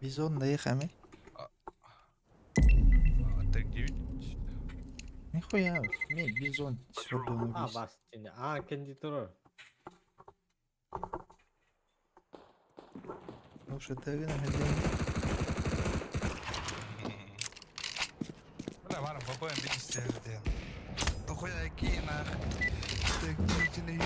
Бизон даихами. А ты где видишь? Нихуя, ми бизон сюрдун А убийств. бастин. А кандидатура. Слушай, ты на Бля, варам, попоем видишь, Дохуя какие нах. Так, не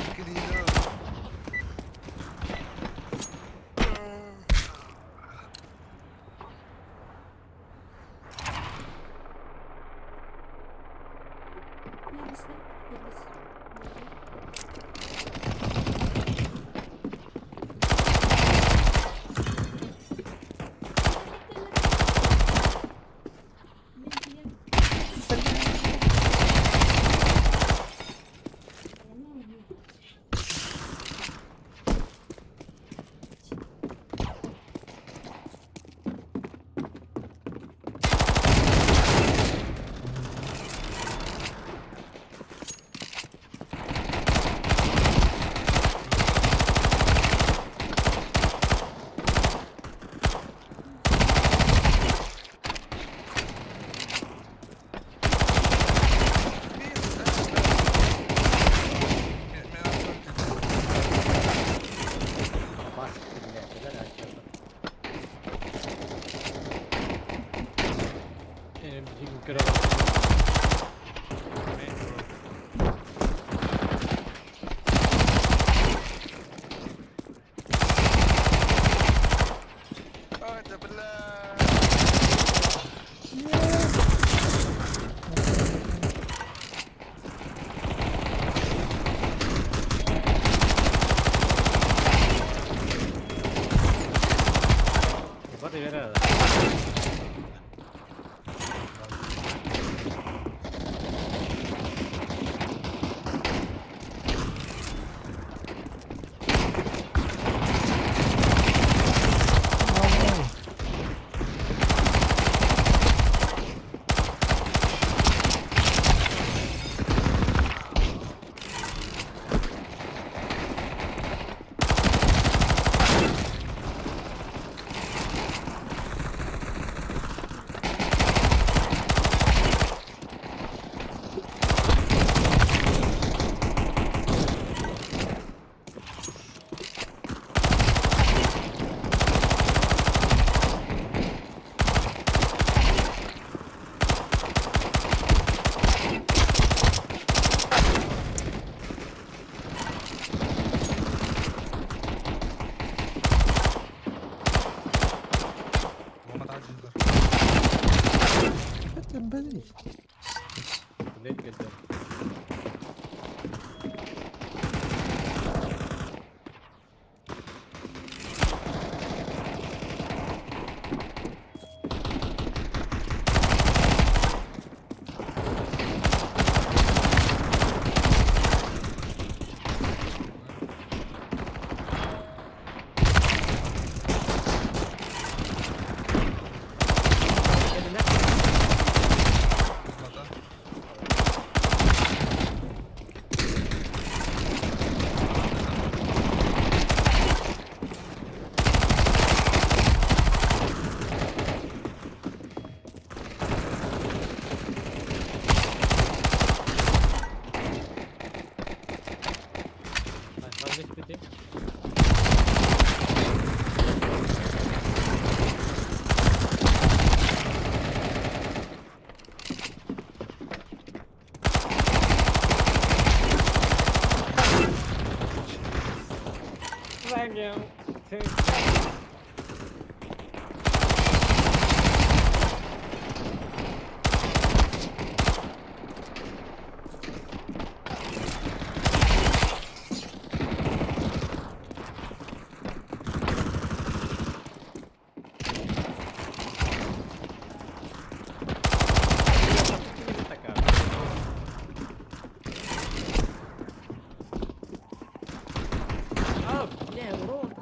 А, бля, урод.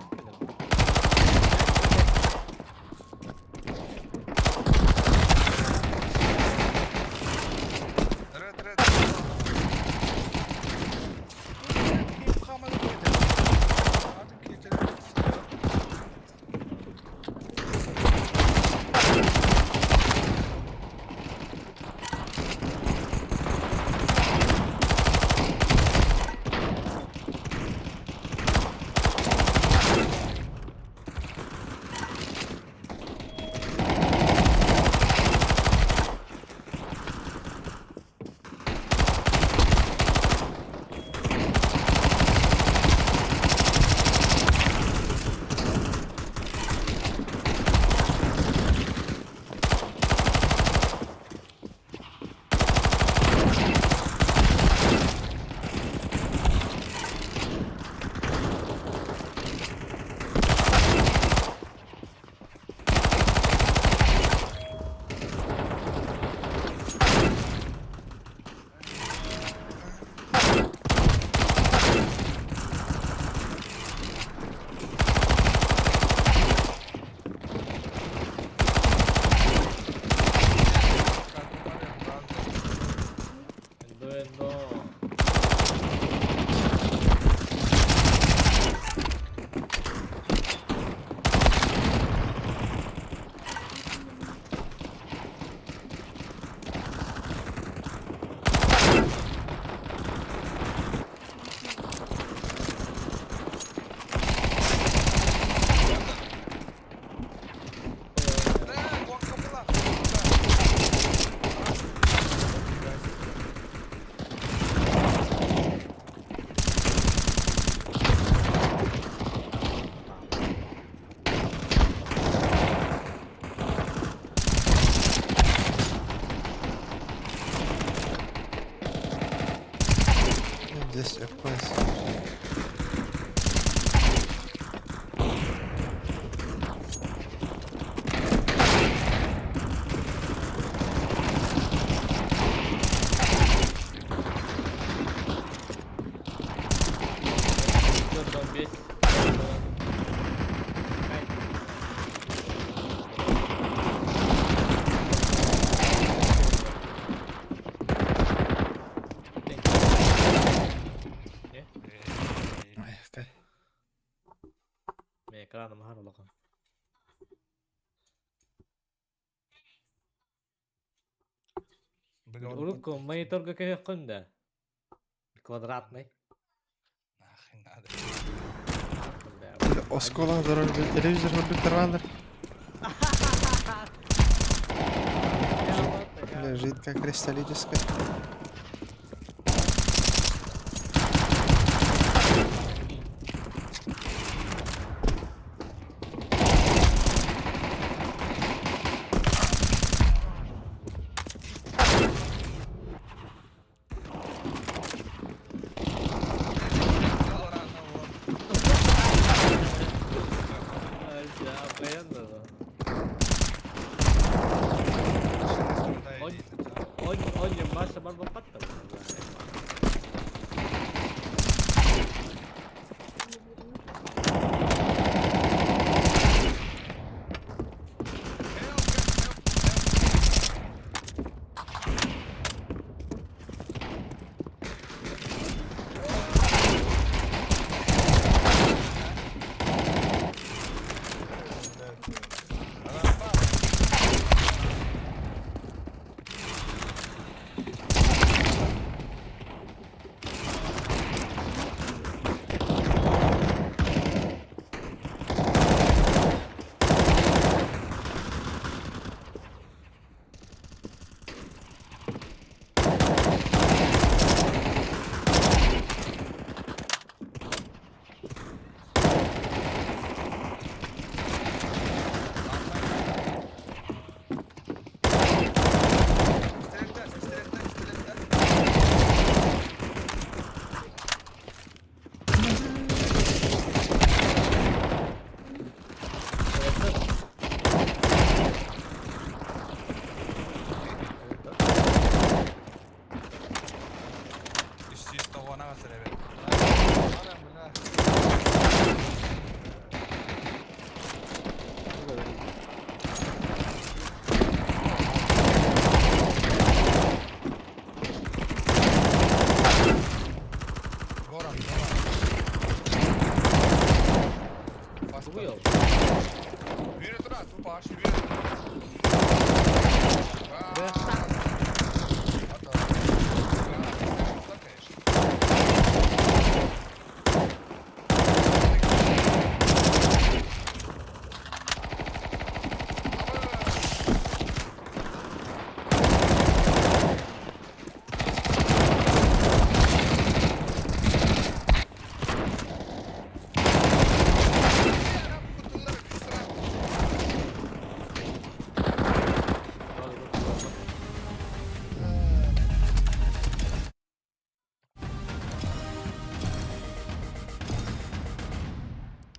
Экраным аһар улахан. Урукку мониторга көһүөххүн да. Квадратный. Нахрен надо. Оскуола олорор телевизор көрбүттэр бааллар. Бля, жидкая кристаллическая.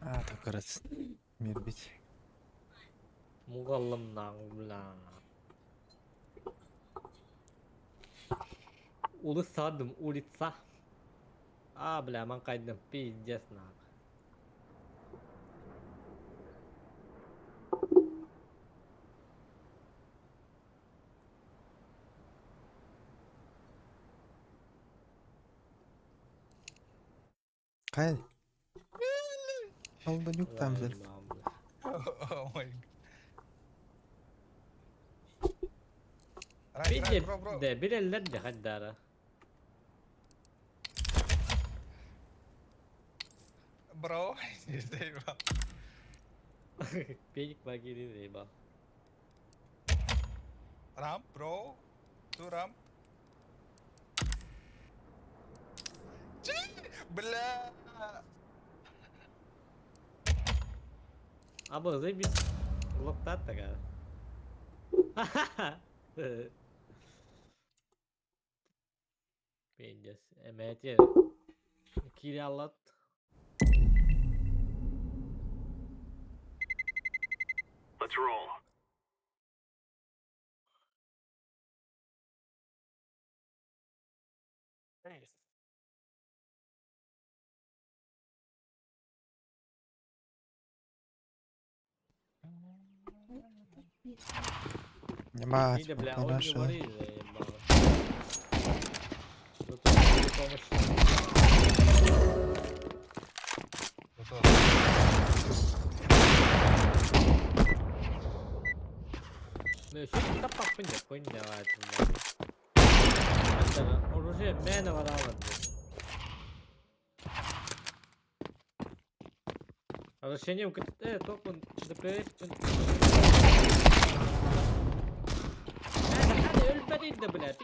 А, так Мирбить. Улысадым, улица. А, бля, маңқайдым, пиздец нах. Кай? Долбанюк там же. Oh my. Right, right, bro, bro. De bir eller de haddara. Bro, заебал. Пеник магии заебал. Ramp, bro. Two ramp. Бля. Абы заебись. Глоктат такая. Пиздец. Эметер. Кираллат. Let's roll. Ебать, Иди, бля, он хорошо. говори, заебало. Тут помощь. Готово. Таппаппын дьэ хуйня Оружие мээнэ бараалар бу. Разрешением топун ДПС Өлбөт инде бля.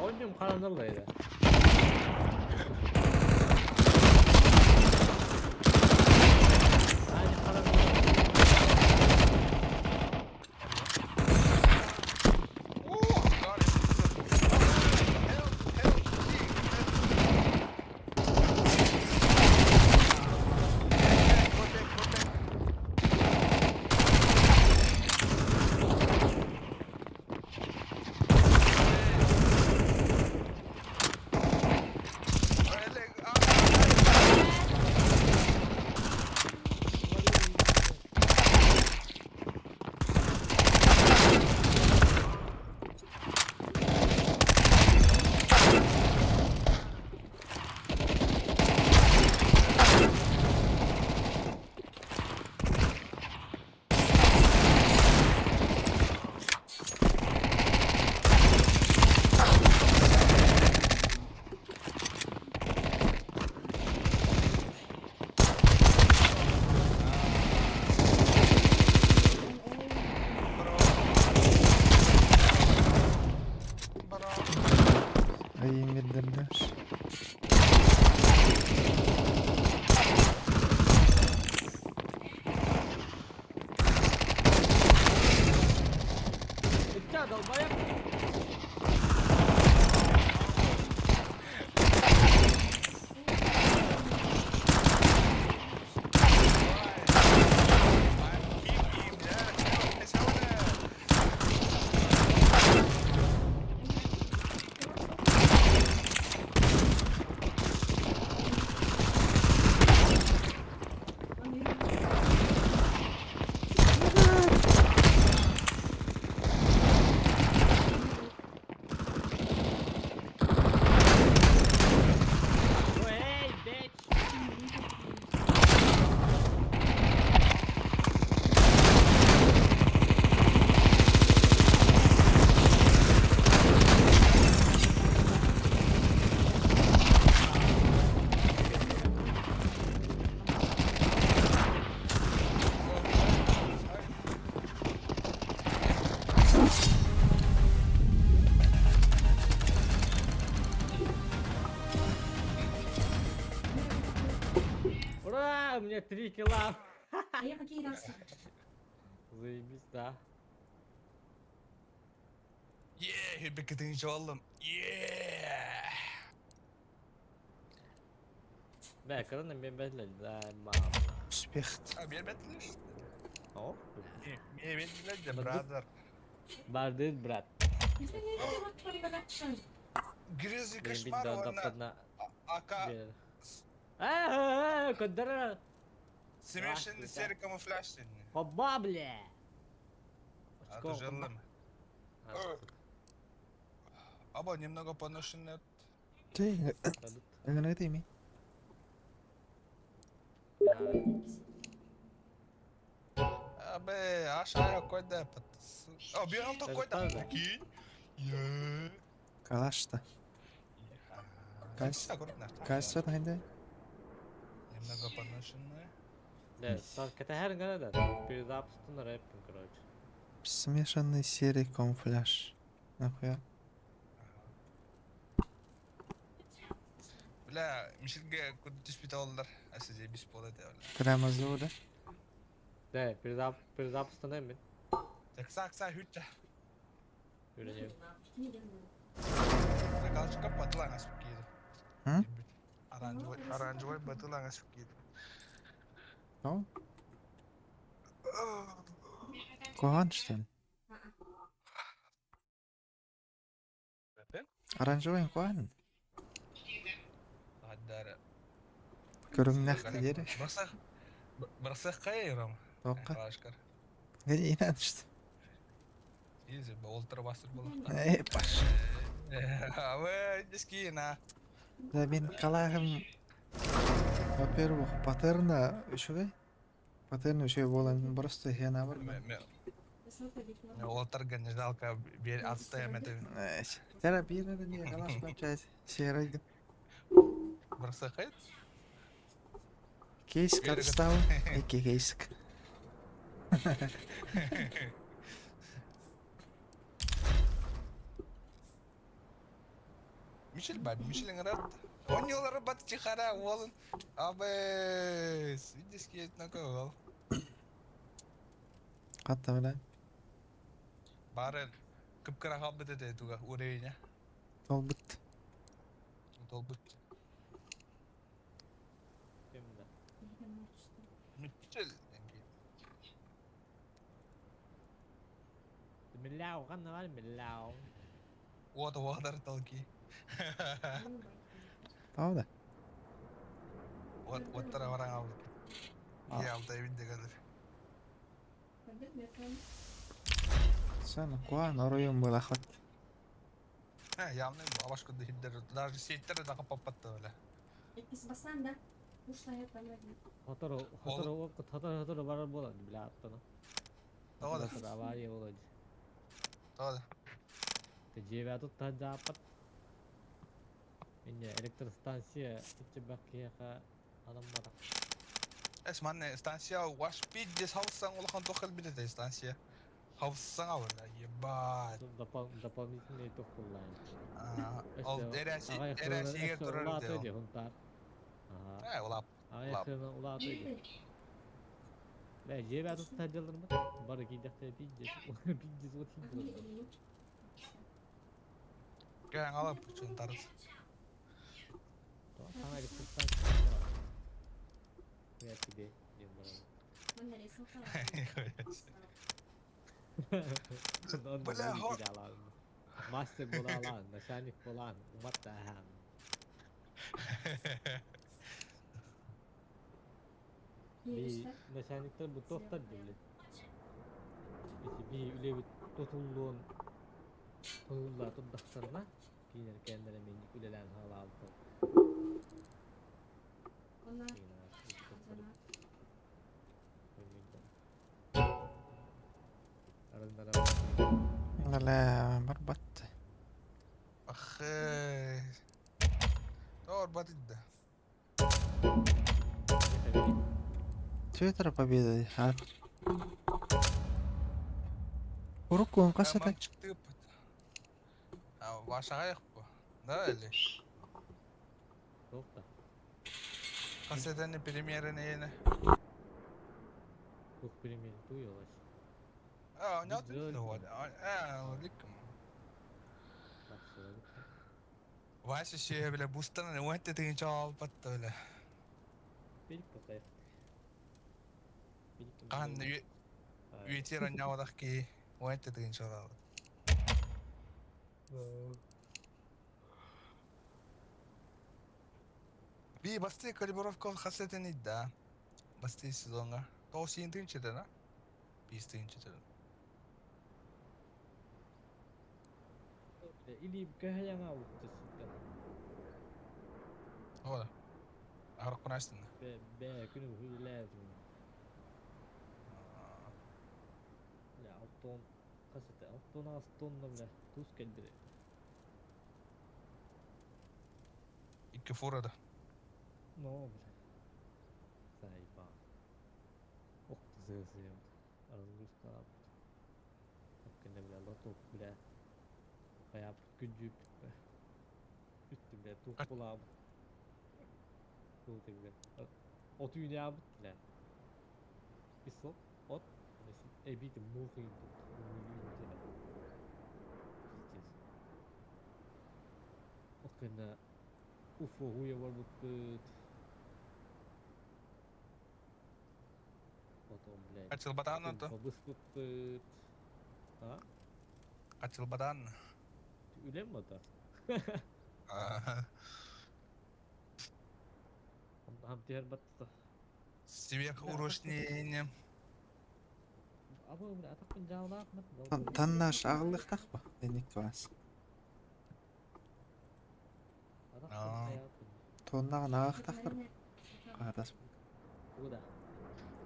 Ойнум хараныллайда. Ай, мирдерлер. Ты долбоеб? Эй, bitch! Ура! У меня 3 килла! А я какие раз? Заебись, да. Yeah, oğlum. Yeah. Бля, корона мен бәлі, да, мам. Успех. Бермediler. О, Бермediler de brother. Бардыт, брат. Grizzly Мен кошмар бит уонна да ака Э, кодара. смешанный серый камуфляж. Оба, бля. А то желым. Аба немного поношенный. Ты, imi. Абе, Аша койда. О, бегал такой да. Прикинь. Е. Калаш-то. Качество хайда? Немного поношенное. Да, кэтэһэр гына да. Перезапустун рэппин, короче. Смешанный серый камуфляж. Нахуя? Бля, Мишельге куда түспүт оллар. Асызе бис болот бля. Прямо зуда. Да, перезапустун эмин. Так сак са хүтча. Үрэнем. Калчка батылаңа сүккейді. М? Оранжевый, оранжевый батылаңа сүккейді. Ну? Куган, что ли? Оранжевый куган? Аддары. Көрүҥнээх диэри. Бырсах. Бырсах кайырам. Тоққа. Калашкар. Не надо что. Изи, олтыр бастыр болуп. Эй, паш. Авэ, дискина. Да мин калаһым. Во-первых, паттерна үчүгэй. Паттерн үчүгэй буолан просто хена бар. Олтырга не жалко бер отстаем это. Терапия не калаш кончать. Серый. Бырсах кайт. Кейс как стал? Эки кейс. Мишель ба, Мишель ңырат. Оньолары бат чыхара олын. Абы, диски на кого. Катта била. Бары кыпкыра халбыт эте туга уровень. Толбут. Толбут. Кимде? Мишель. Милляу, ханна бар милляу. Вот вадар толки. Правда? Вот вот тара баран алды. Я алды бин дегелер. Сана куан оройон была хат. Ха, явно бабашка дихиддер даже сеттер да капапатты беле. Иккис басан да. Ушла я понятно. Хотору, хотору, хотору, хотору барар болот, бля, аттана. Тода, Авария болот. тода. Ты жебе тут запад. Инне электростанция ичи баккеха адам барак. Эс манне станция ваш пиддес хавсан улахан тохал бит станция. Хавсан авла, ебать. Дополнительный ток куллайн. Ол эрэси эрэсиге турар Улааты дeo. ди хунтар. Ага. Э, улап. Агай хына улааты ди. Бля, жебе тут таджалар Бары кийдекте пиздец. Пиздец вот хинди. Кәң алып чынтарыз. Сана электростанция. Я тебе не Бля, Мастер болалан, начальник болан, уматтахан. Би начальниктер бу тохтар дилет. Ити би үлебит тотуллуон тотулла туддахтарна кинер кендере мен үлелен халалты. Ла барбат. Ах. Тор батидда. Твиттер победа. А. Уруку он касата. Чыкты. А вашага бу. Да или? Тохта. Кассетаны премьераны ене. Тух премьер туялась. А, не вот. А, ликм. Вася ще бля бустан не уэнте тыгын чал патты бля. Билик бакай. Кан үетер аннавадах ки уэнте тыгын чал. Би басты калибровка хасетени да. Басты сезонга. То син тыгын четена. Бис тыгын четена. Или көһәяңа утты сука. Ола. Аркунастын. Бе бе күнү хүләзим. Алтан хас этэ? 68 тонна бля туус кэлбит. Икки фура да. Но бля. Заебал. Ох ты сыа разгрузкалаабыт. Кэннэ бля лоток бля. Хайаабыт күдьүүппүт бля. Үттү бля туох булаабыт. Туох бля. От үүнээбит бля. Песок, от, эбиитин муох ыйбыт Пиздец. Ол кэннэ уфо барбыппыт. Потом, блядь, Ачылбатаан ото. быспыппыт. А? Ачылбатаан. Үлэм бата. Хам түһэр батта. Сверхурочные. Абы, бля, атахпын дьаалаах Таннаш аҕыллыахтаах ба? Инник класс. Тоннаҕын аҕахтахтар хаатас. Куда?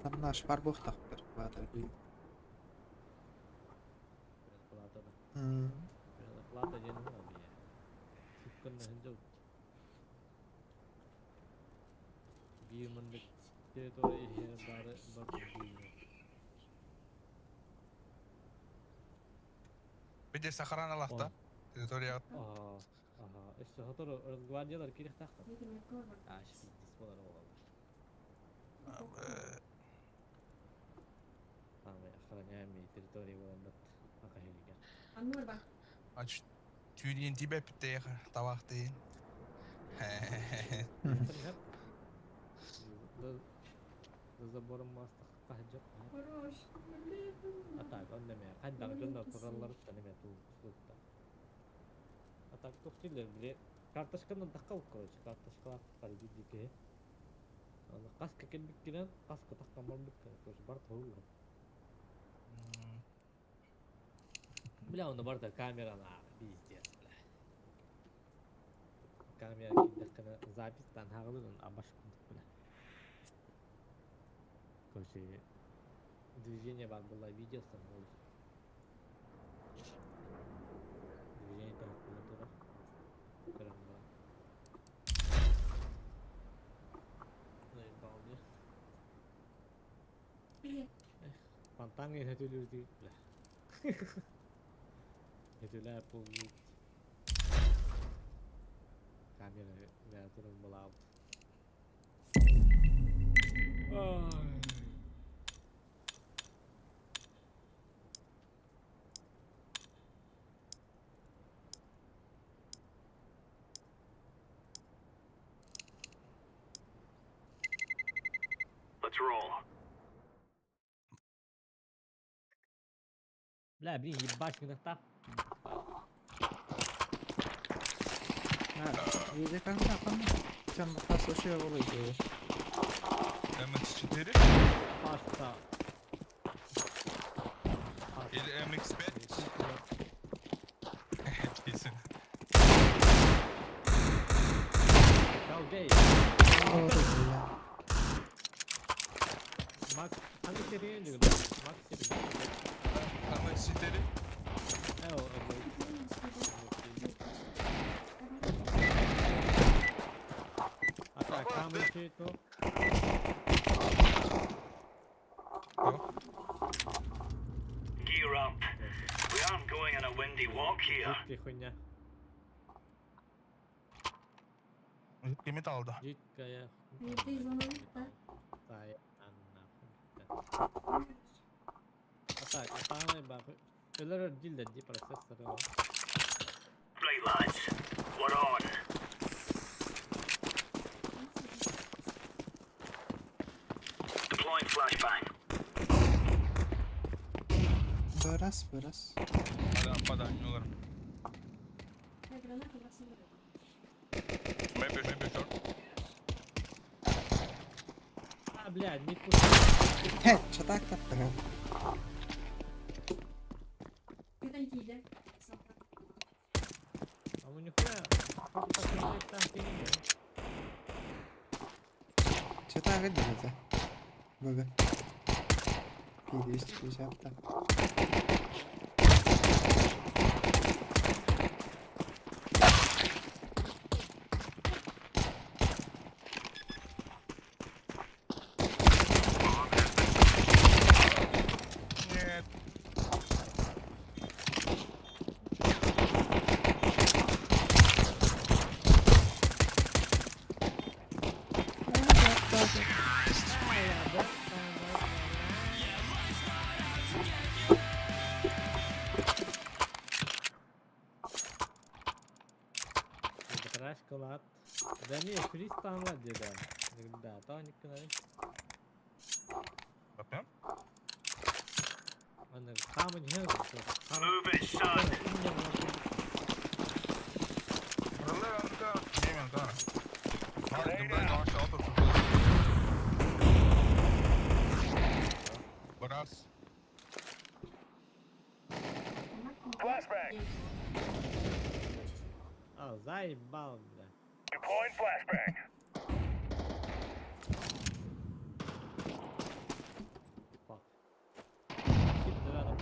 Таннаш бар буохтахтар. Баатар би. Плата да. М. Плата диэн бие. Сукканна хынжа биир маннык территория иһэр бары бар биир. Биде сохрана лахта. Территория. Ага, ага. Өссө сотору Росгвардиялар кириэхтаахтар. Аа, пиздец болар оҕолор. Самый охраняемый территория буолан бат акаһилигер. Аннур ба. Ач түүнин тибе питте тавахты. За забором мастах кахджак. Хорош. А так, он неме, хайдах дьоннор туралларыттан неме туутта. А так тохтилер биле карточканан тахкал, короче, карточкалаах биди киһи. Аны каска келбиккинен, каска тахкан барбыккын, короче, бар тоһуллар. Бля, онно барда камерана, пиздец, бля. Камера киирдэххинэ записьтан хаҕылын абаш курдук, бля. Короче, движение бар было, видео становилось. Движение того турар. Көрөн баран. Заебал, дии. Привет. Фонтан этөлүр бля. Этүлээ пуллут. Камера бля туран балаабыт. Ай. Let's roll. Бля, блин, ебать, гнахта. Виде когда там? Там хас вообще волы. MX4 Паста. или MX5. Kesin. Окей. Бля. Макс, ханнык серия дьүгүн? Макс серия. MX4. Э, о, А так, там еще то. Gear up. We aren't going on a windy walk here. Жуткая хуйня. Жидкий металл, да. Жуткая. Ты звонок, да? Тай, нахуй. А так, самый бахуй. Өлөр дилдер ди процессор. Right, lads. We're on. Deploying flashbang. Бырас, бырас. Hadi подай, Мюллер. Я граната басым. Maybe, maybe short. А, блядь, не кушай. Хе, чатак таптыган. Көтөн тиийдэ. А мы нихуя. Как так, блядь, там Чатак это. БГ. P250 так. Да не, фристайл деді. Да, та не. Опять? Аны камень хел. Move it, son. Раз. Flashbang. А, заебал, бля. Deploying flashbang. Fuck. Кип рядом.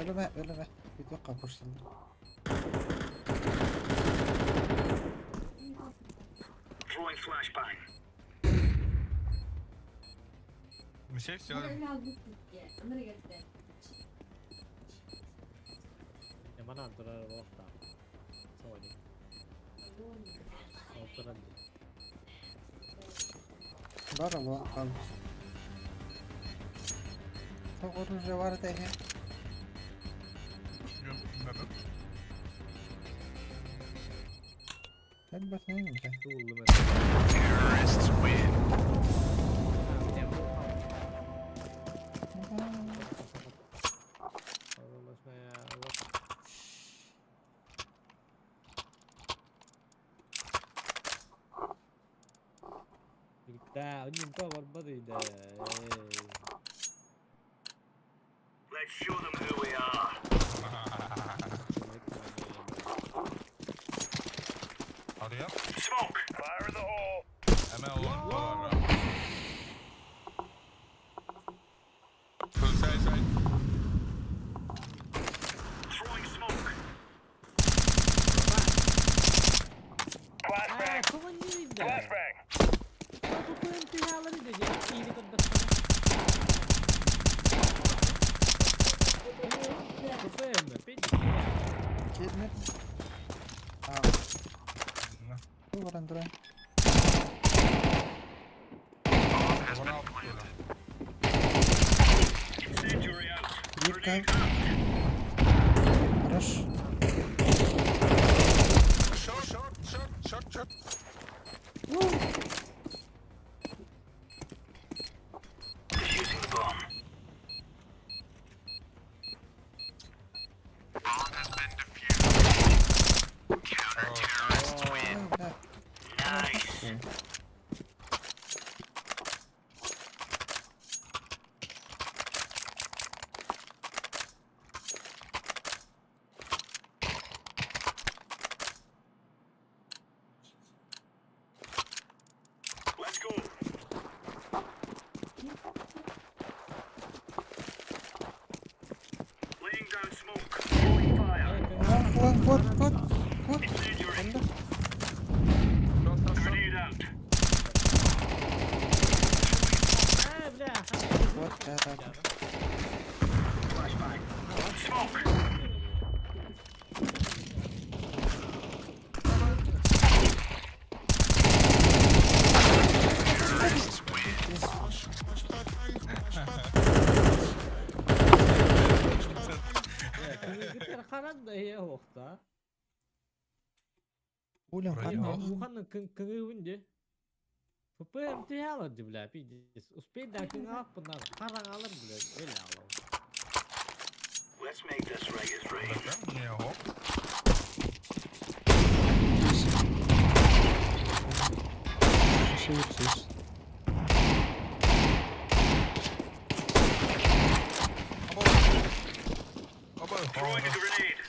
Өлүмэ, өлүмэ. Видео капырсылды. Throwing flashbang. Мишель все. Манан турар болоқта. Сони. Ол турар ди. Бар лон кал. Тоғыры бар дәһе. Тәлбәт нейм дә. Тулы мен. Terrorists win. Да, у барбады да. Let's show them who we are. Hurry up. Smoke. Fire in the hole. ML one. Full side side. Throwing smoke. А, кого не видно? Киднеп. А. Бу баран туран. Incendiary out. Биир кал. Хорош. Short, short, short, short, short. Defusing the bomb. Ой, бля. Nice. Let's go. Laying down smoke. Throwing fire. Лон, лон, кот, кот, кот. Incendiary. Онда. Short, short, short. Grenade out. Вот, да, да, да. Flashbang. Smoke. Улям Вроде ханна. ох. Уханын кыңы ФПМ алады, бля, пиздец. Успей да кыңы алып, қараң алыр, бля, эл алау. Let's make this right as rain. Да, не, оп. Шип, шип. Оба. Оба. Throwing a grenade.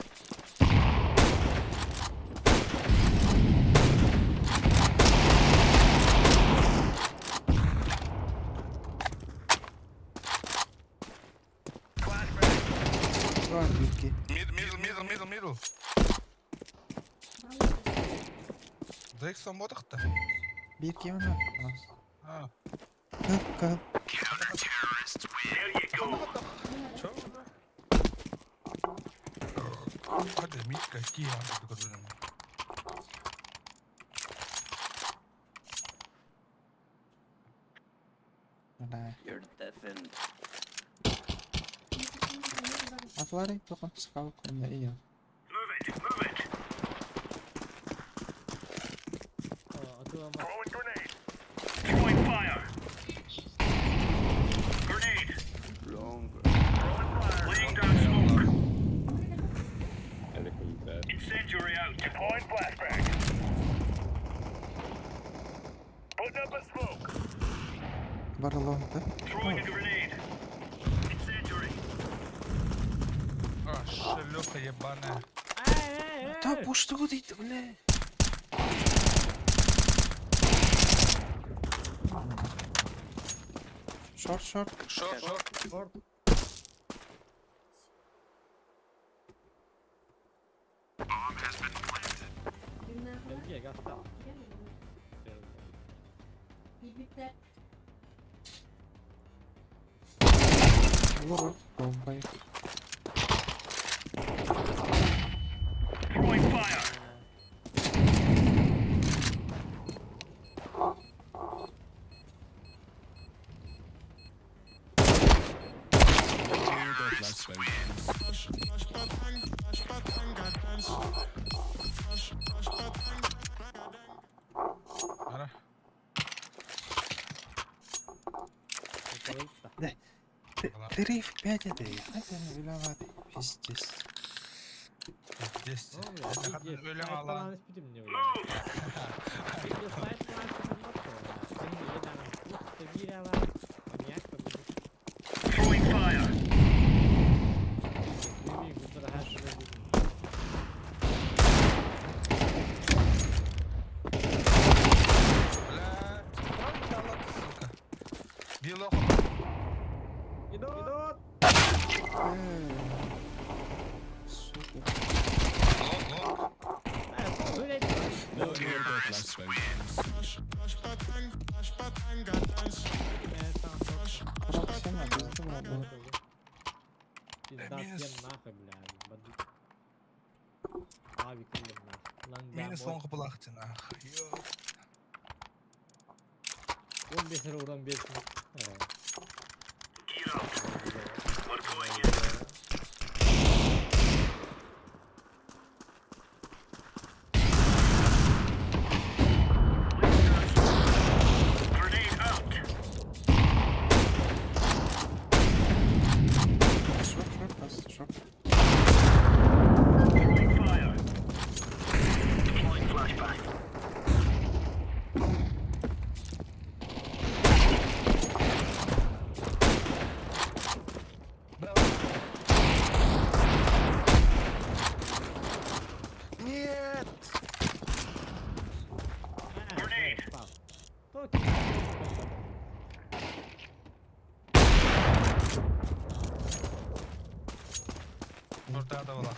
Бар битки. Mid, middle, middle, middle, middle. Дрейксон бодохтой. Бир ким ана? Аа. Кал, кал. There you go. Чё? Hadi mitkä kiinni көрбөнөм. Да. You're deafened. Атыларый тохон скалк уонна ийэ. Move it, move it. Атыламмат. Throwing grenade. Throwing fire. Grenade. Throwing fire. Laying down smoke. Incendiary out. Deploying flashbang. Putting up a smoke. Барылонта. Throwing a grenade. Incendiary. А, шлюха ебаная. Та пуштугу дейт, бля. Шорт, шорт. Шорт, шорт. Шорт. Дымная Эргиэ, гастал. Бибиттер. Лорд, бомбай. Throwing fire. Ара. Три в пять это и это не виноват. Пиздец. Пиздец. Өлең алан. Throwing fire. Блядь, пролетела ты, сука. Белоха. Идут! Сука. Лонг, лонг. Проксима, пизда была. Пизда всем нахуй, бля. Бандит. Авик, блин, нахуй. Ланга, Минус лонг булахты, нахуй. Ё. 15 lira uran bir. Evet. Gear up. We're going in. Laying down smoke. Grenade out. Шорт, шорт, пас, шорт. Throwing fire. Deploying flashbang. Нет! Grenade. Toki. Burada da var.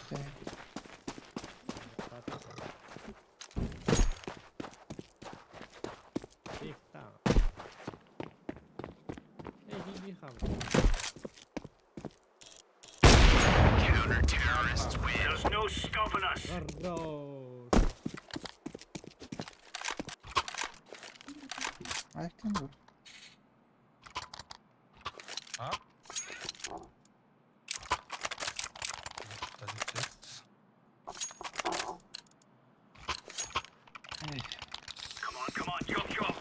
There's no stopping us. Хорош. Айттың bu. А? Подождите. Эй, Come on, come on, chop chop.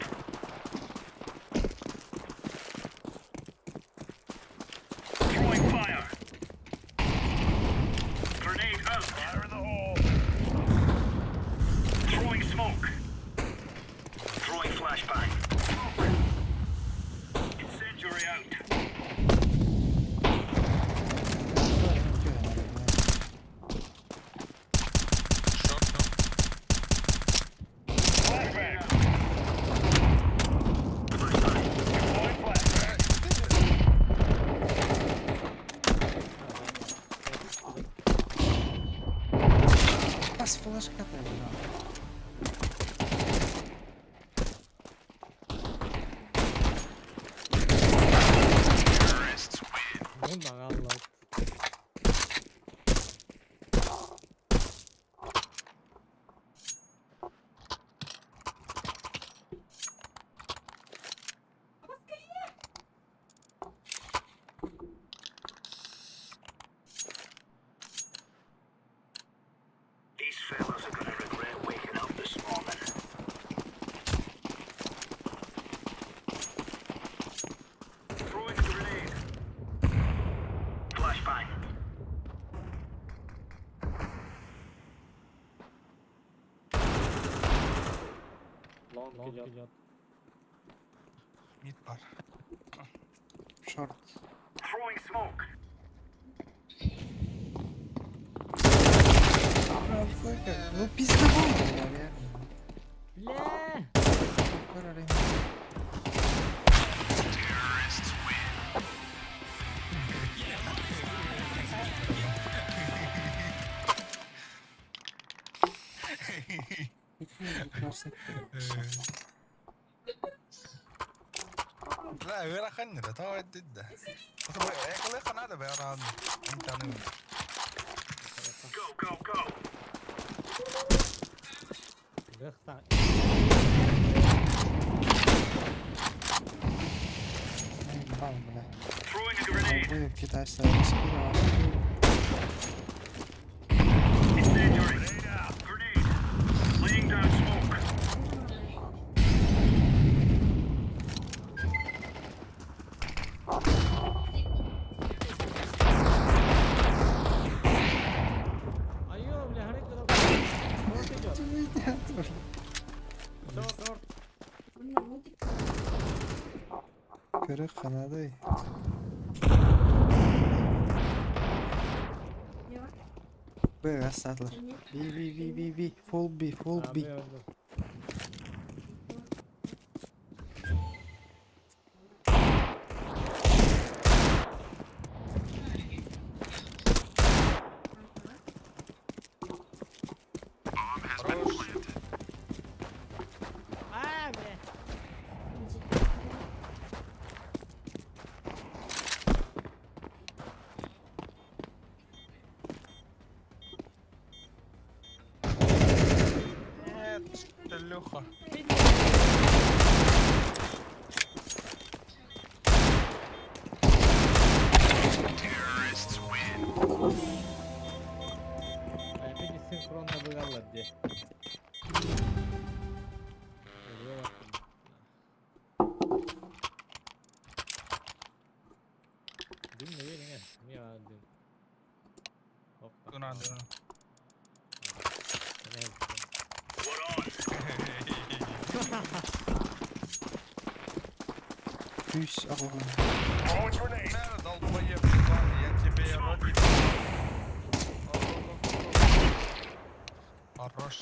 Throwing fire. Grenade out. Fire in the hole. Throwing smoke. Throwing flashbang. Smoke. Incendiary out. Шорт, ну. Flashbang. Long идет. Мид бар. Short. Throwing smoke. Ну пиздобол, бля, реально. Бля! Көрөрүн. Бля, ыарахан эрэ, тоҕо эрдэ. Эколы надо бэран. Интернет. Go, go, go. Лехта. Бам, бля. Throwing a grenade. Долбоеб китайца раскидывал. Incendiary. Grenade out. Grenade. Laying down smoke. Айо, бля, горит когда. Шорт идет. Шорт, шорт. Онно мультик. Көрө ханадай. Дева. Б, астатлар. Нет. Би, би, би, би, би. Full B, full А, B. бля, бля. Хорош. А, бля. Нет, Леха. Опять синхронно выгорла где. Дым не верим, не дым. Опа. Ту надо. Пусть ағылған. Throwing grenade. Мэр, долбоеб, ебаный, я тебе рот ебал. Хорош.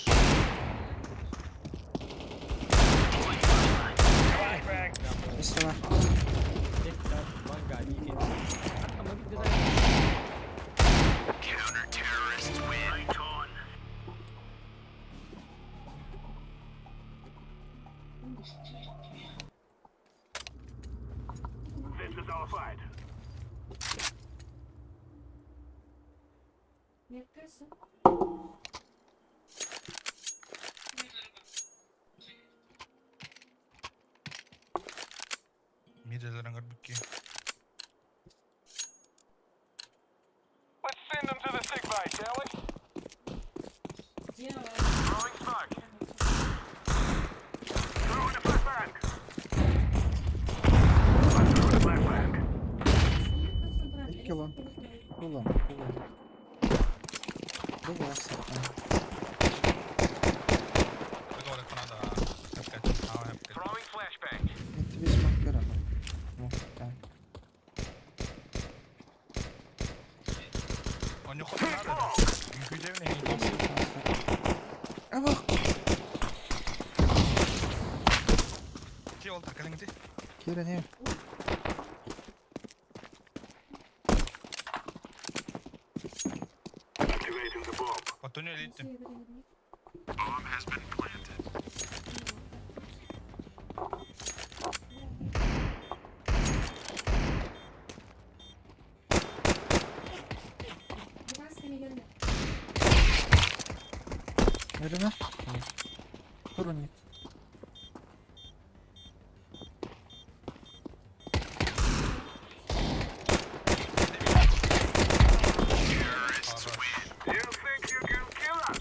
Flashbang. Быстро. Light on. This is our fight. Мне кажется. Миделерин көрбүкки. Let's send them to the sick bay, shall we? Дева. Throwing smoke. Throwing a flashbang. I'm throwing a flashbang. Кило. Кулон, кулон. Бұл астатан. Throwing flashbang. Мен тебе смак беремін. Ну, так. Абақ! Кире не? Activating the bomb. Верена? Турнит. You think you can kill us?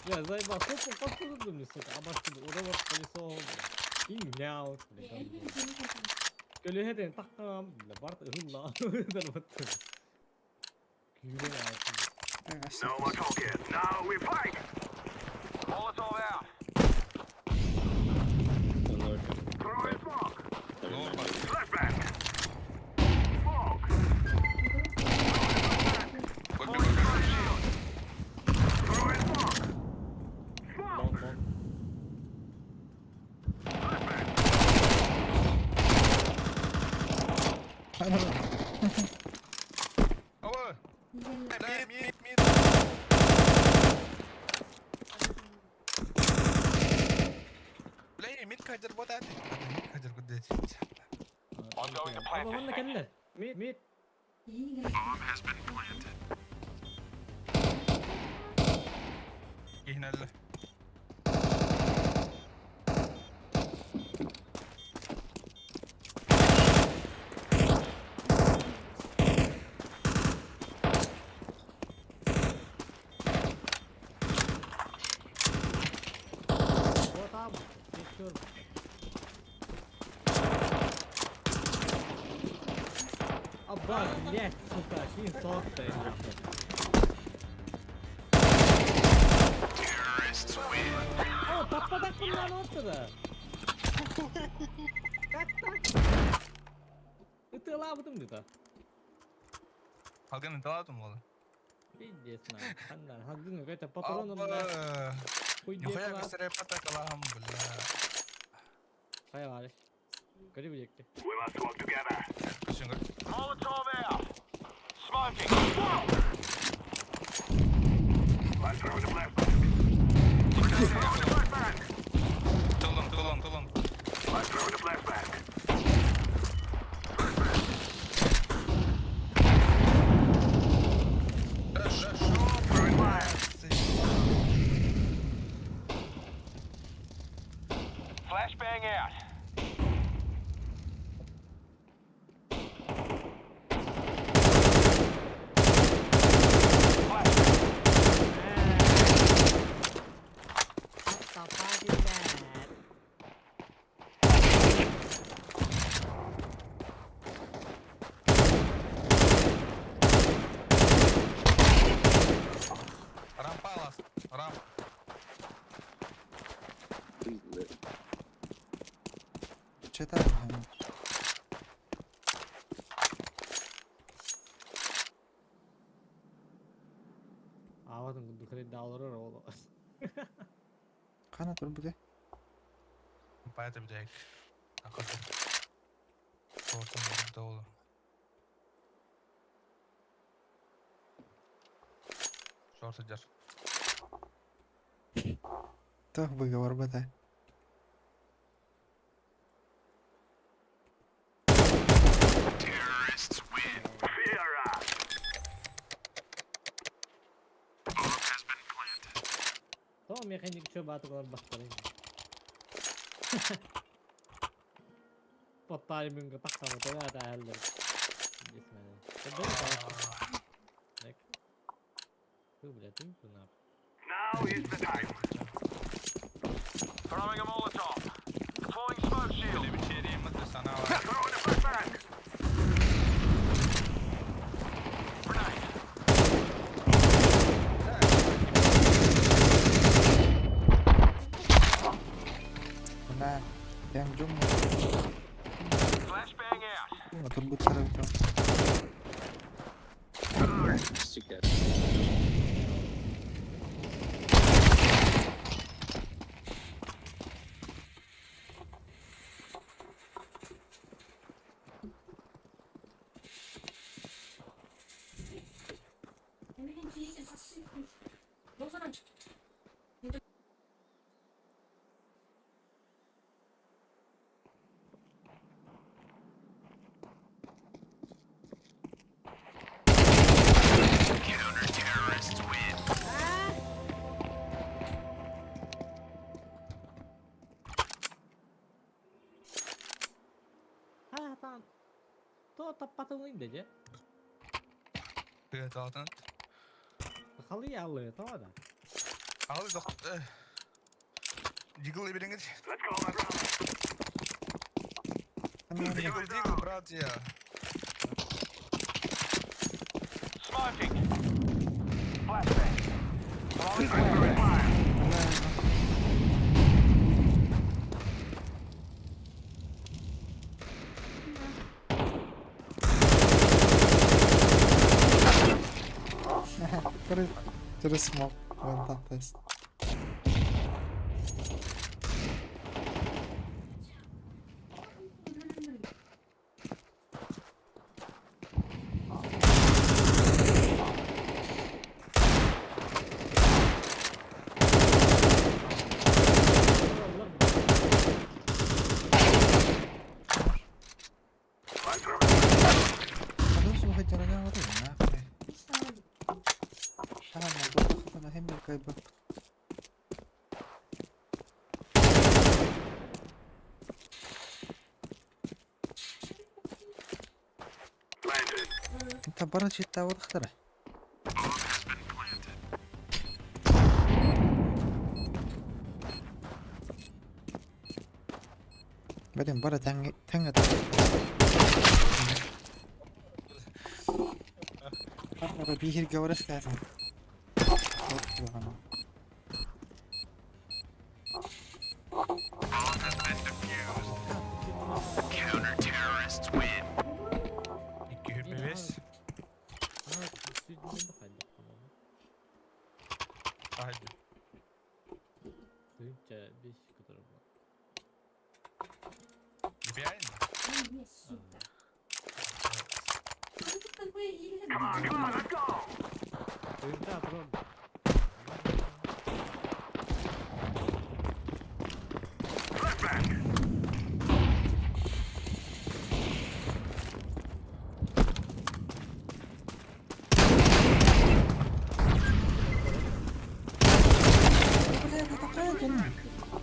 Я заебал, сколько подсудно мне, сука, а башка урод колесо, и мяу, Көлөһөтен таққам, бля, барт ыһылла, дарбаттым. Күйген алтын. No more talking. Now we fight. Molotov out. Throwing smoke. Lower бар. Flashbang. Smoke. Көрбө, көрбө. Throwing smoke. Long long. Ава! Мид, мид, мид. Бля, мид кадер вот это. Мид кадер вот это. I'm going to plant Aba this manna thing. кэллэ. Мид мид. Кихнелле. Вот там. Geçiyorum. Аба, блядь, сука, шин сотта. О, таппадак bunlar ortada. Как так? Ытылабытым деді. Халган талатым болды. Пиздец, на. Ханнан, хагын, это патроном на. Апа. Хуй Нихуя дела. көстере патакалахам, бля. Хайвалыш. Көрі білекті. We must work together. Күшін көр. Molotov out. Smoking. Smoke. I'm throwing a flashbang. Throwing a flashbang. Тулон, тулон, тулон. I'm throwing a flashbang. Хорошо, Throwing fire. Flashbang out. Рампа ласт. Рамп. Читай. Аватын күрді далырыр ол. Қана тұр бұде. Рампа это блядь. Акырды. Тортын burada oğlum. Шорты дер. Тох выговор бата. Fear us. Тома механик чө батып олар бақтар. Поттары мүнгі таққаны тола да әлдір. Фу, бля, ты нахуй. Now is the time. Throwing a Molotov. Deploying smoke shield. Böyle bir şey diyeyim mi? Sana var. Throwing a flashbang. Grenade. Мына тәң жум. Flashbang out. Тұр бұт тарап. Сука. Ha tamam. То таппатын деже. Evet altın. Халы ялы, то да. Ал доктор. Дигл береңиз. Let's go, my brother. Дигл, дигл, братья. Smoking. Через смок. Вон там тест. Инта бара читтаабатахтара. Бэтин бара тэҥҥэ тэҥҥэ биһиргэ барыахтаатым. 205. Hadi. Реально?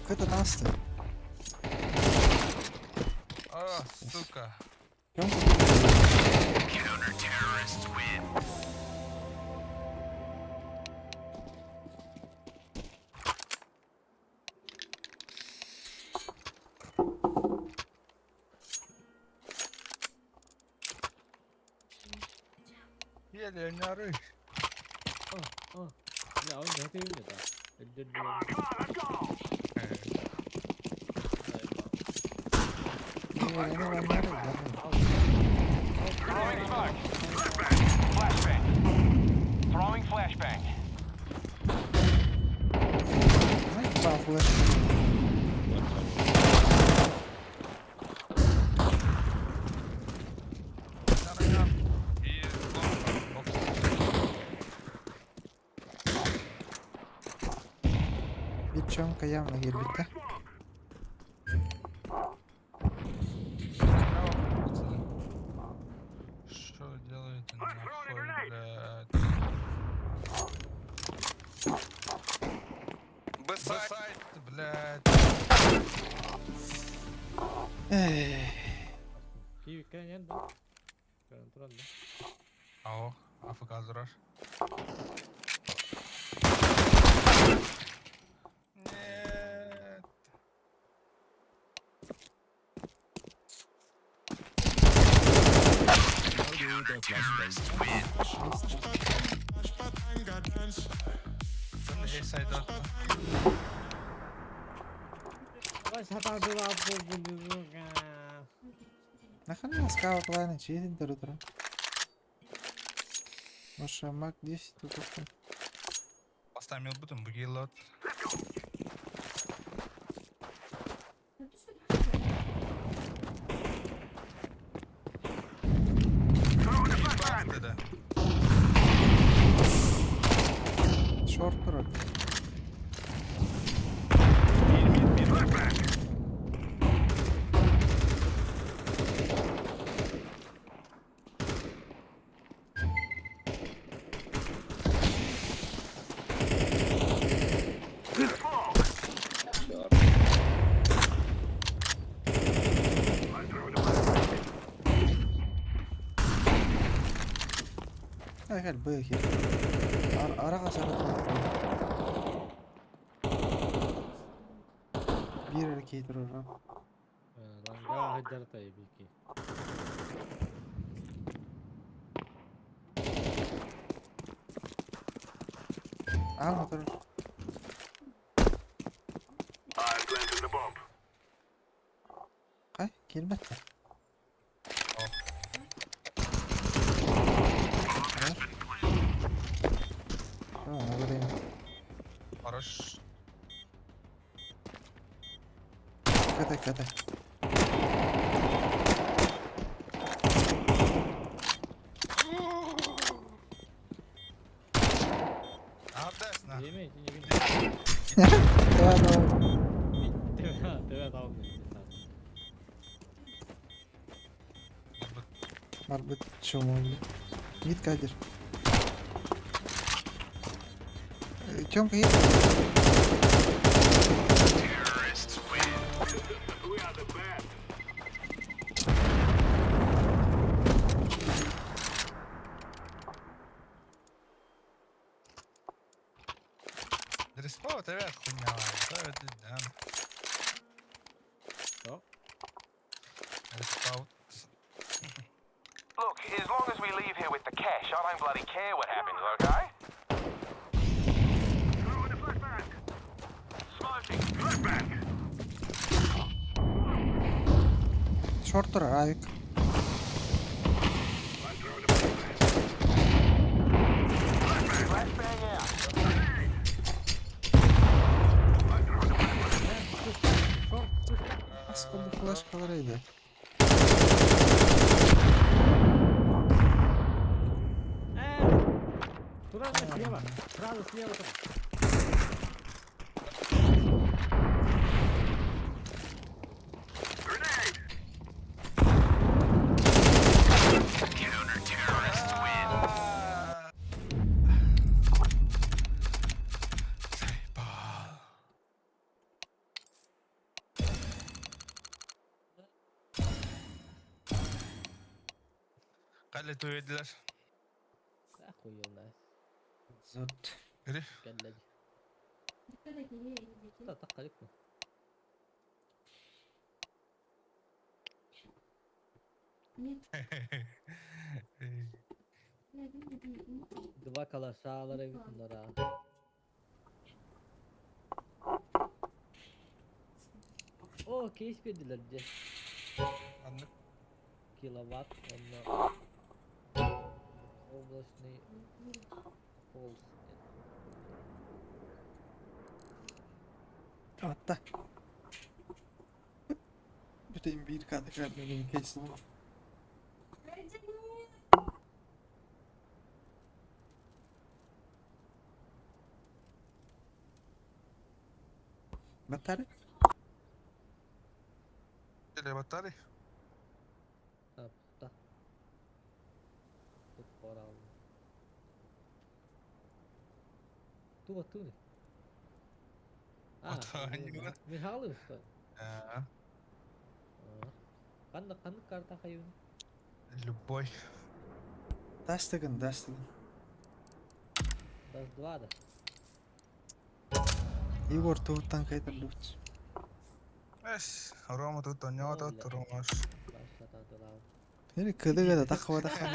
Кто таста? А, сука. Еле не оры. Throwing smoke. Flashbang. Throwing flashbang. Девчонка явно гирбит, Что делаете нахуй, блядь? Б-сайт, блядь. Эй. Ау, АФК зурар. Нет. Нахрена скаут лайна чиздин дыры. Может, мак 10 тут. Поставил бутон бугилот. Шорт турар. Гel быхи. Араға Бір әрекет тұрыр. Ааҥҥа турар. I'm planting the bomb. Хай, киирбэт да. Бар. А, время. Хорош. Катай, катай. Аҕардаас на. Диэмэ, итини Давай, давай. Төбө таҕыллар. Барбыт чумон. Мид кадер. Тёмка есть? Terrorists win. We are the best. Респаут эбээт хуйня. Это да. Что? Респаут. Look, as long as we leave here with the cash, I don't bloody care what happens, okay? Throwing a flashbang. Smoking. Flashbang. Шорт турар, авик. I'm throwing a flashbang. Flashbang out. I'm throwing a flashbang. Аскода флешкалар иде. Туда слева! Сразу слева там! Grenade. Counter-terrorists win. Заебал. قال туйдилар. Охуел, да. Зот. Гри. Кэллэги. Dikkat et, iyi, iyi. Та таххалык. Нет, Два калашалар эбит bunlara. О, кейс бердилер дьэ. Аннык. Киловатт, онно облачный холст. Атта. Бүтейін бір кады кәдімгі кейсін. Батарея? Или батарей? А, да. Тут пора. Тува туни. А, Вот они, да. Михайлов что ли? А, Ханна ханна карта хайын. Любой. Дастыгын, дастыгын. Дас два да. Егор туһуттан кайтар лүч. Эс, Рома тут онёт, Бля. Ромаш. Башлата дылау. Или кыдыга да тахва тахва.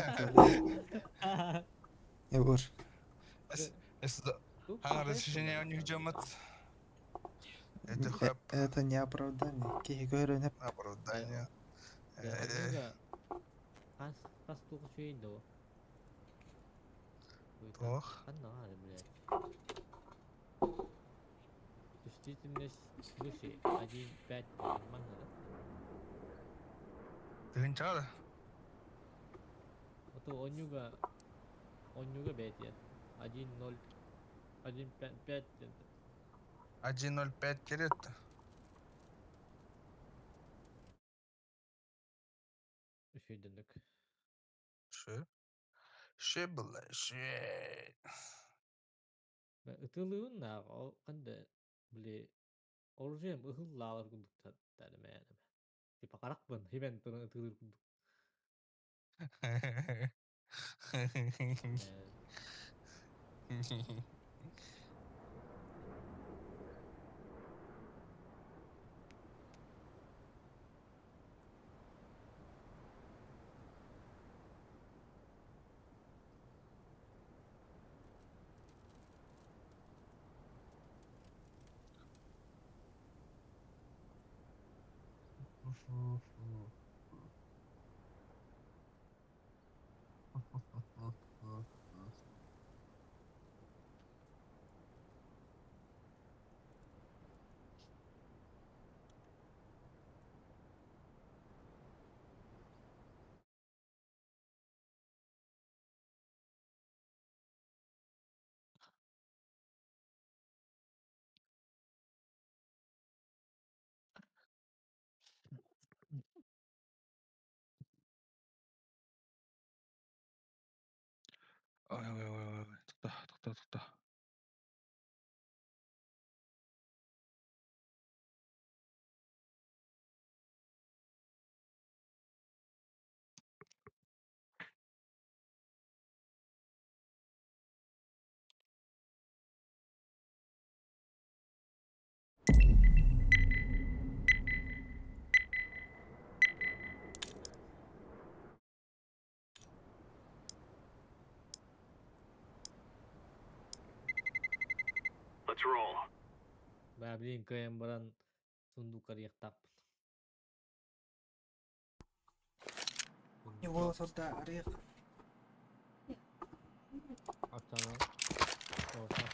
Егор. Эс, эс, а, разрешение у них жамат. Это Э, хэп Это не оправдание. Кихи көрөнөп. оправдание. Э, Хас хас тух шуйын до. Тох. Ханна ары, блядь. Чувствительность свыше 1,5 нормально, да? Тыгынча да? А то онюга бәйт 1,0 1,5 1.05 керет. Үшөйдөнүк. Шы. Шы была, шы. Ытылыын наах ол кандай били оружием ыһыллаалар курдук таарэмээнэ. Типа харахпын хибэн туран ытыылыыр курдук. Ой, ой, ой, ой, тохтоо, тохтоо, тохтоо. Let's roll. Баа билин кыайан баран сундук арыйыахтаахпын. Не буола сылдьа арыйах. Аттанан. Орта.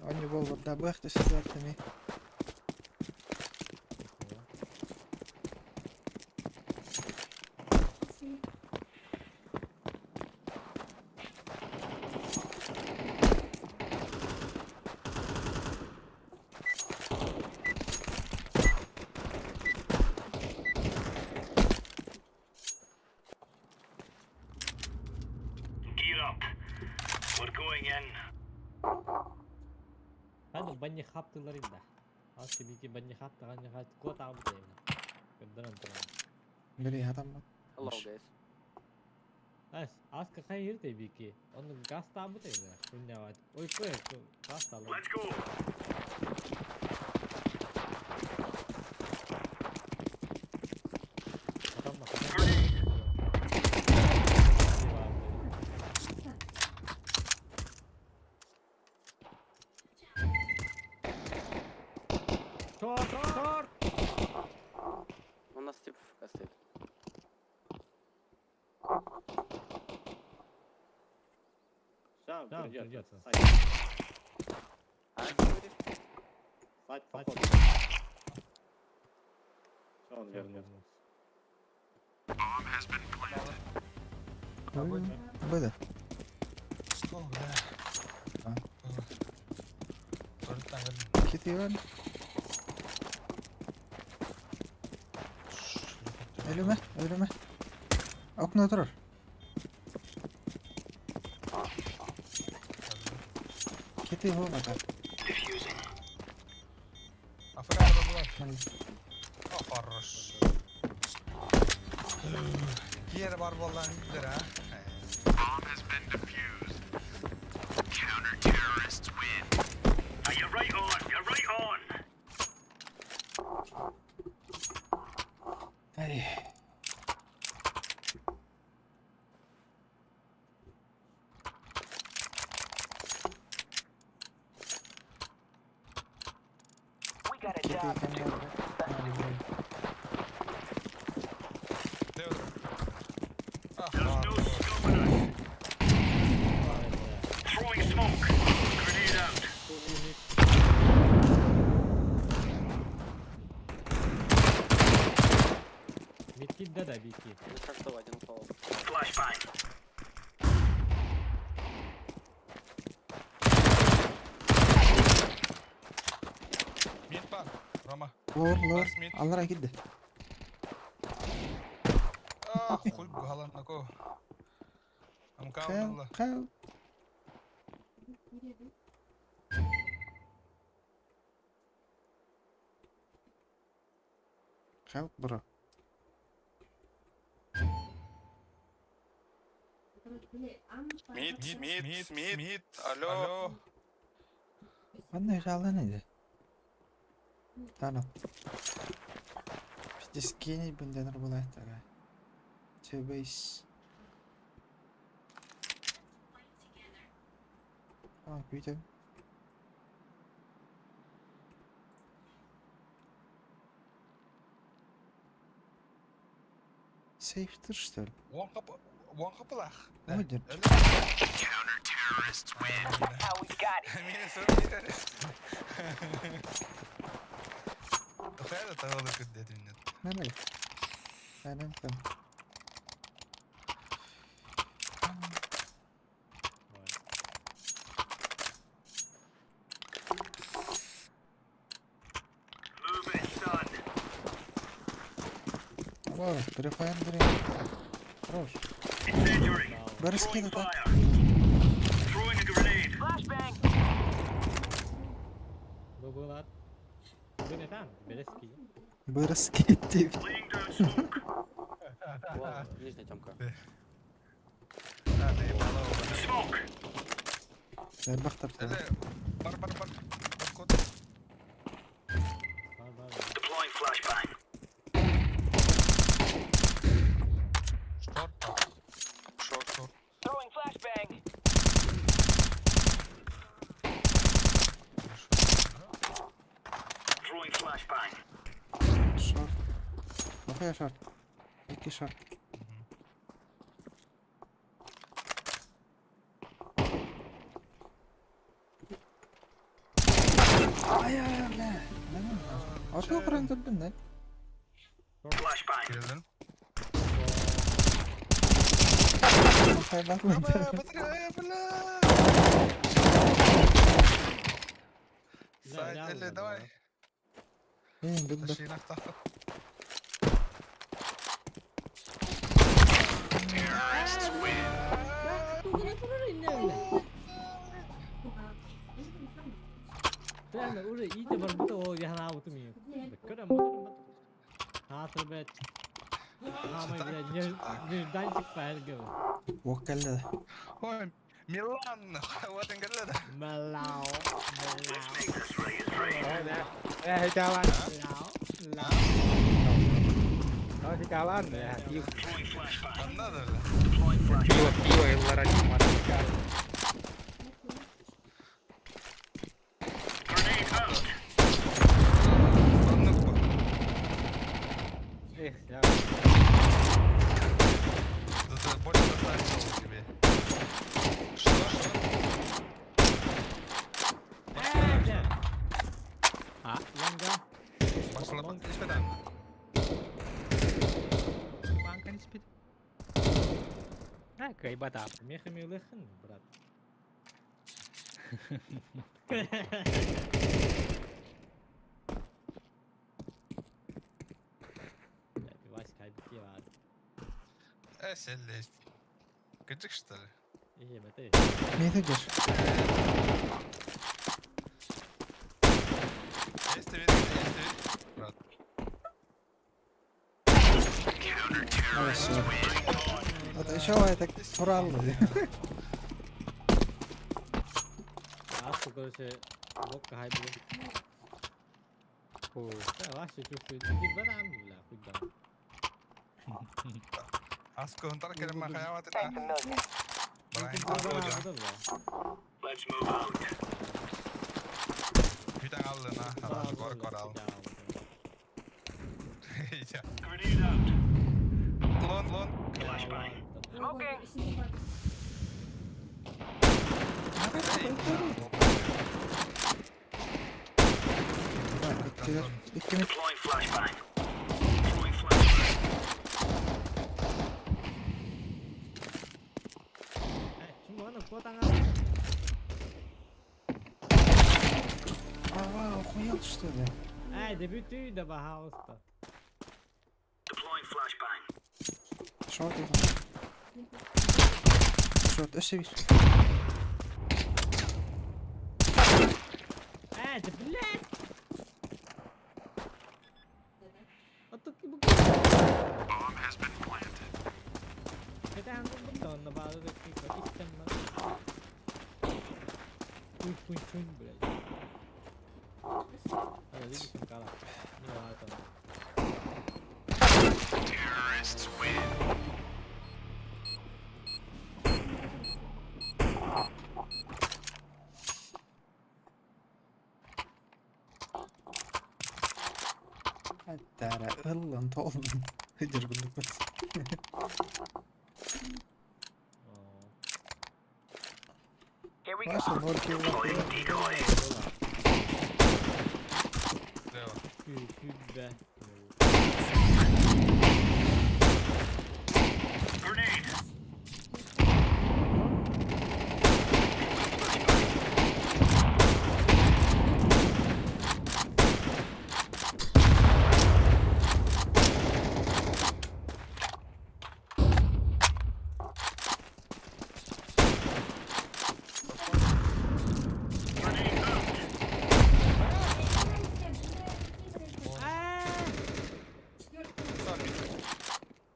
Онньу буолбут быах да сылдьар эмиэ. Gear up. We're going in. Ханнык банни хаптылар да. Ас кибики банни хапта ханны хат кот аабыт эйна. Көрдөрөн туран. Били хатаммат. Hello guys. Ас аска хайыр те бики. Онну газ таабыт эйна. Күнняват. Ой кой газ таалар. Let's go. Хатамма. Grenade. Шорт, шорт! У нас тип ФК стоит. Сейчас Да, придет. придется. Сать, А, что говоришь? сать, Сать. походу. Всё, он вернулся. Быда. О, бля. А. Төрүттэн кэллим. Кити бар. Өлүмэ, өлүмэ. Окно турар. Кити буолбата. Defusing. Африка буолар. Маны О, хорош. Киэр бар буоллан билэр, а? Bomb has been defused. Counter-terrorists win. Are you right on? You're right on. Ай. We got a Кити job to do. кэмҥэ Девер. А, There's no хорош. stopping us. Throwing smoke. Grenade out. Миткит да да бики. Ну как один пол. Flashbang. Мид бар. Рома. Лор, лор. Бас мид. Аллара кидде. А, хуй галаннако. Хэл, Амкаунла. хэл. Киирэбин. Хэл, бро. Били аан Мид, мид, Мид, мид. мид. Алло. Алло. Манна жалан иди. Тана. Пиздец, гений бенденер буолар такая. Чебейс. А, күүтэн. Сейфтер, что ли? Уон хапылах. Ой, держи. How we got it. Мин сыр бирер. Хайда тагылы күддетиннет. Нормально. Нормально там. Move it, son. О, префайр дрин. Хорош. Incendiary. Бэрэски Throwing так. fire. Throwing a grenade. Flashbang. Бу булат. Бу не там, Белески. Бэрэски деп. Laying down smoke. Вон, нижняя темка. Smoke. Элбэх таптар. Эле бар бар бар. Код. Бар бар. Deploying flashbang. Шорт. Шорт, шорт. Throwing flashbang. Throwing flashbang. Шорт. Нахуя шорт? Икки шорт. Ай, ай, ай, бля. Артур құран тұрдым, да? Flashbang. Кирилден. Нахуя батлын. Бля, бля. Сайт, эле, давай. Эң, бүт бүт. Ташыйнак тахта. Реально, уже ите бар будто ол яна аутым. Көрөм бу. Хатыр бет. Хамай бля, нежданчик пайргы. Уоккалла. Ой, Милан, вот ингерледе. Малау. Малау. This ready is ready. Э, chào anh. Малау. Малау. Thôi, xin chào anh. Dạ, yêu Throwing flashbang. Anladı öyle. Deploying flashbang. пиво, пиво, Эллара Димара. Grenade out. Anlık bu. Эх, chào. Это больше достанется тебе. Что, что? А, Ланга. Başla içmeden. Банка не спит. А, кайбата. Мехами лыхын, брат. Блядь, Васька обидела. Э, сел Кыжык что ли? Ие, мәте. Мен тегер. Есть вид, есть вид. Брат. Хорошо. Вот еще это тураллы. Асты, короче, лодка хай блин. Да, вообще чувствую. Ты барам, бля, хуй да. Asko huntar kerem hayat Thanks a million. Brian Бля, Let's move out. Pitää allena, älä korkoral. Ja. Grenade out. Lon, lon. Flashbang. Smoking. Иккилер. Икки мид. Deploying flashbang. Throwing flashbang. А, охуел что ли? Ай, дебютуй да пожалуйста. Deploying flashbang. Шорт это. Шорт, өсө бир. Ай, да блядь! А тут не буду. Bomb has been planted. Это он на базу Хуй, хуй, хуй, блядь. А, видишь, он кала. Не ладно. Terrorists win. Әттәрі, ыллын толын. Хыдыр біліп. Here we go. Маша, ноль килла. Deploying decoy. Слева. Күбэ. Grenade. Grenade out.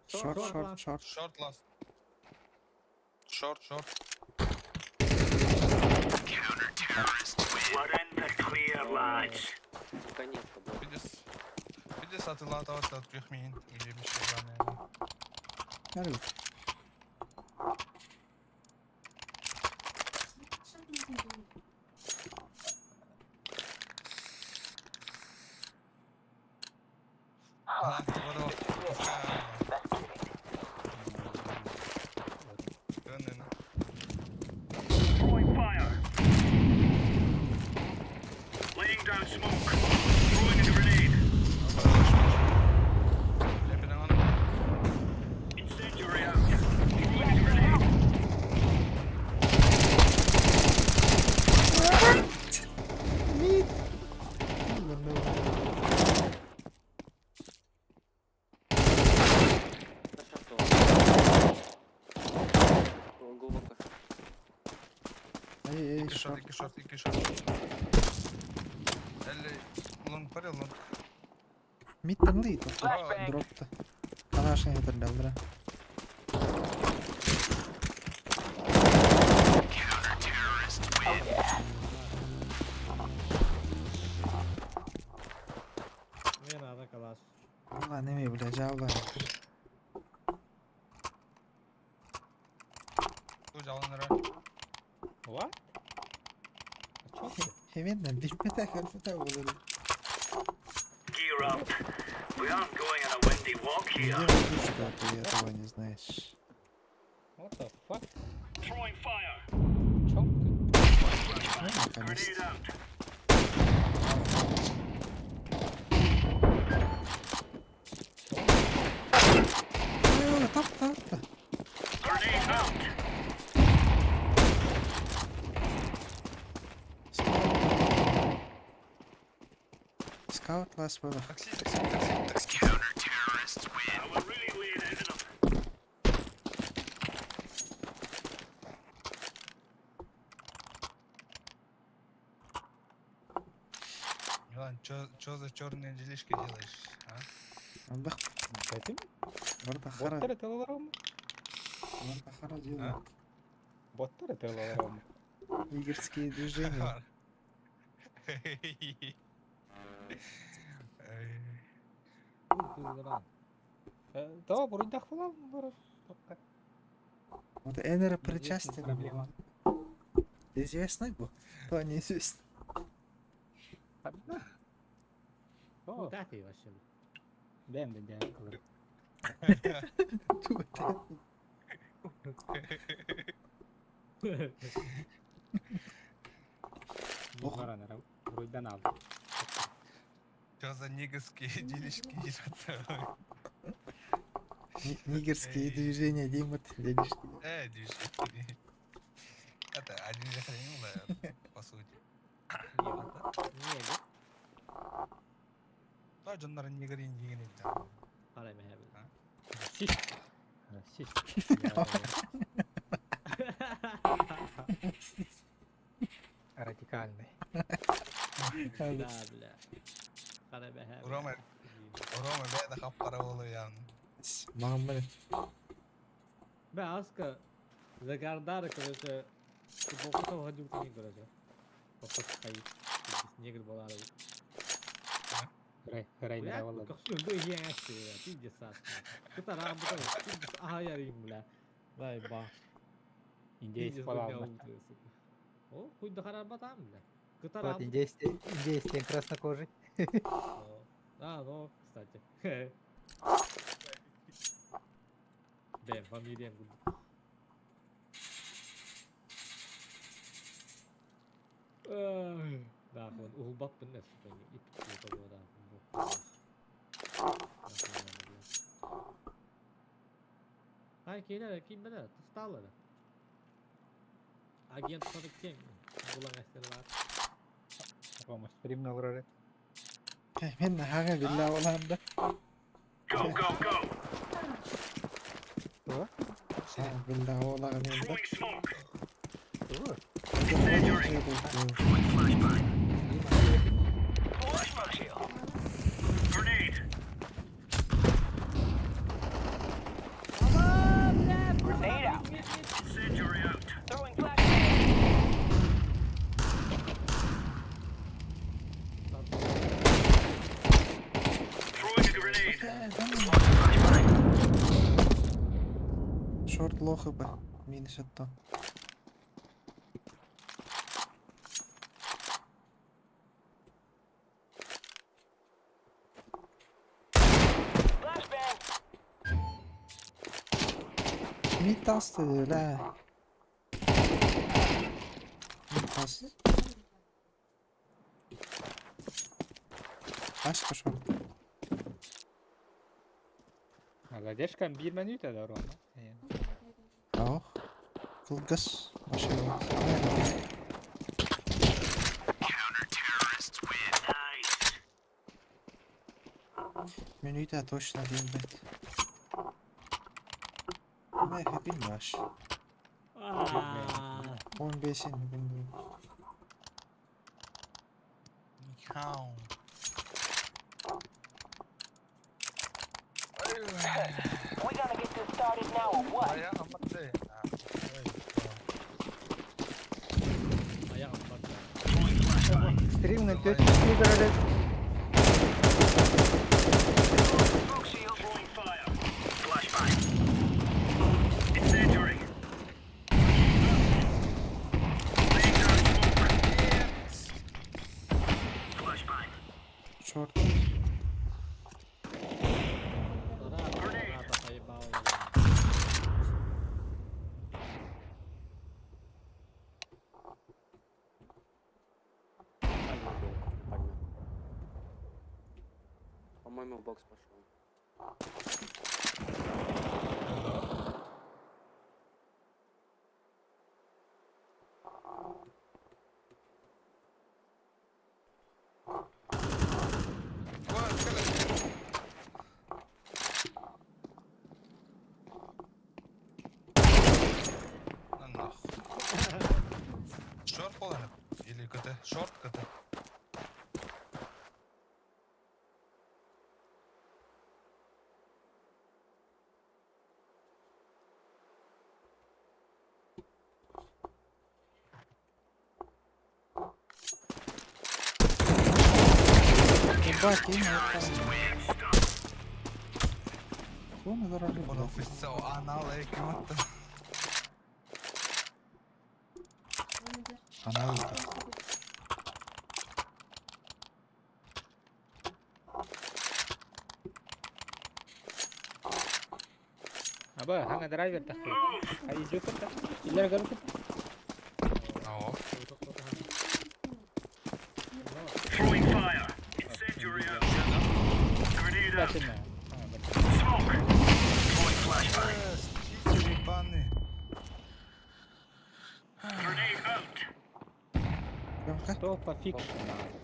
Шорт, шорт, шорт. Short last. Short, short. We're in the clear, lads. Наконец-то, блядь. Видишь? Видишь, атылаатабат открых миин. Или bir şey var yani. Nerede? Ha, doğru. Dönün. Throwing fire. Laying down smoke. Throwing a grenade. Hepine var. Incendiary out. Throwing a grenade. На шорту. О, Глубоко. Эй, эй, İki short, шорт. iki short, iki short. Elli long var ya long. Мид там лид. Flashbang. Дропта. Калашник это да. Мен ада калаш. Allah ne mi бля, жабла. Bu canlılara. What? А чё ты? Hemen bilmeden kalfete olur. Gear up. We aren't going on a windy walk Где here. что ты этого не знаешь? What the fuck? Throwing fire. Чё ты? Ну, наконец-то. Grenade out. Ой, тап, тап, тап. Grenade out. Скаут лас было. Taksi, taksi, taksi, taksi. I will really lay it into them. Милан, чё, чё за черные делишки делаешь, а? Аллах, Этим? варда хара, Боттар это лором? варда хара делает. Боттар это лором. Игрские движения. Эй, Да, вроде хвала, Вот Энера причастен. проблема. Известный был? То неизвестно. О, Куда ты вообще? бэм, бэм, бэм. Тут Ох. Вроде надо. Чё за нигерские делишки делают? Нигерские движения, Дима, ты делишки. Э, делишки. Это один же хрень, да, по сути. Не, не. Да, дьоннор нигерин дигин Карай мен. Сись. Сись. Радикальный. Да, бля. Карай мен. Рома, Рома, бэйдэ хаппара болу ян. Мамы. Бля, Аска, загардар, короче, футболка ходил ты не, короче. Попускай. Негр была. Рай, рай, Бля, рай, как все, да я пиздец, Кытара, ага, я рим, бля. Дай ба. Индейец палал. О, хуй да харар там, бля. Кытара. Вот индейец, индейец краснокожий. А, ну, кстати. Бэйэм фамилиям курдук. Даахын уһулбаппын да сука иппит даахын Ай киинэ киинбэнэ тустааллара. Агент 47 булан эстеллар. Рома стримҥа олорор эт. Мен хаҥа биллэ олаанда. Go, go, go. Туга? Биллэ олаган енді. Throwing smoke. Тугу? Incendiary. Throwing flashbang. Smoke shield. Grenade. Grenade out. Incendiary out. Throwing flashbang. Throwing a grenade. Шорт лох хп. Минус это. Flashbang. Мид тас ля. Мид тас. Пачка шорт. Молодежка биир минута да Рома. Ох. Кылгас. Машина. Counter-terrorists win. Nice. Минута точно билбэт. Мэ билмаш. 15 bilmiyorum. Никау. We gonna get this started now or what? Ayağım battı. Ayağım bak. Throwing flashbang. Стримҥа төрт киһи көрөр. Smoke shield. Throwing fire. Flashbang. Incendiary. Laying down smoke. Flashbang. Шорт. Граната поебал. Пальма был, пальма. По-моему, в бокс пошел. На нахуй. Шорт буолар или КТ? Шорт КТ. Ебать, имя это. Хуй дорогой. Оно официал анал экиматта. Анал. Аба, хаҥа драйвер тахты. А идет это? Илер көрөр. О, Throwing fire. Incendiary out. Grenade out. Бачина. Smoke. Throwing flashbang. Читер ебаный. Grenade out. Громко. Что по фикшн?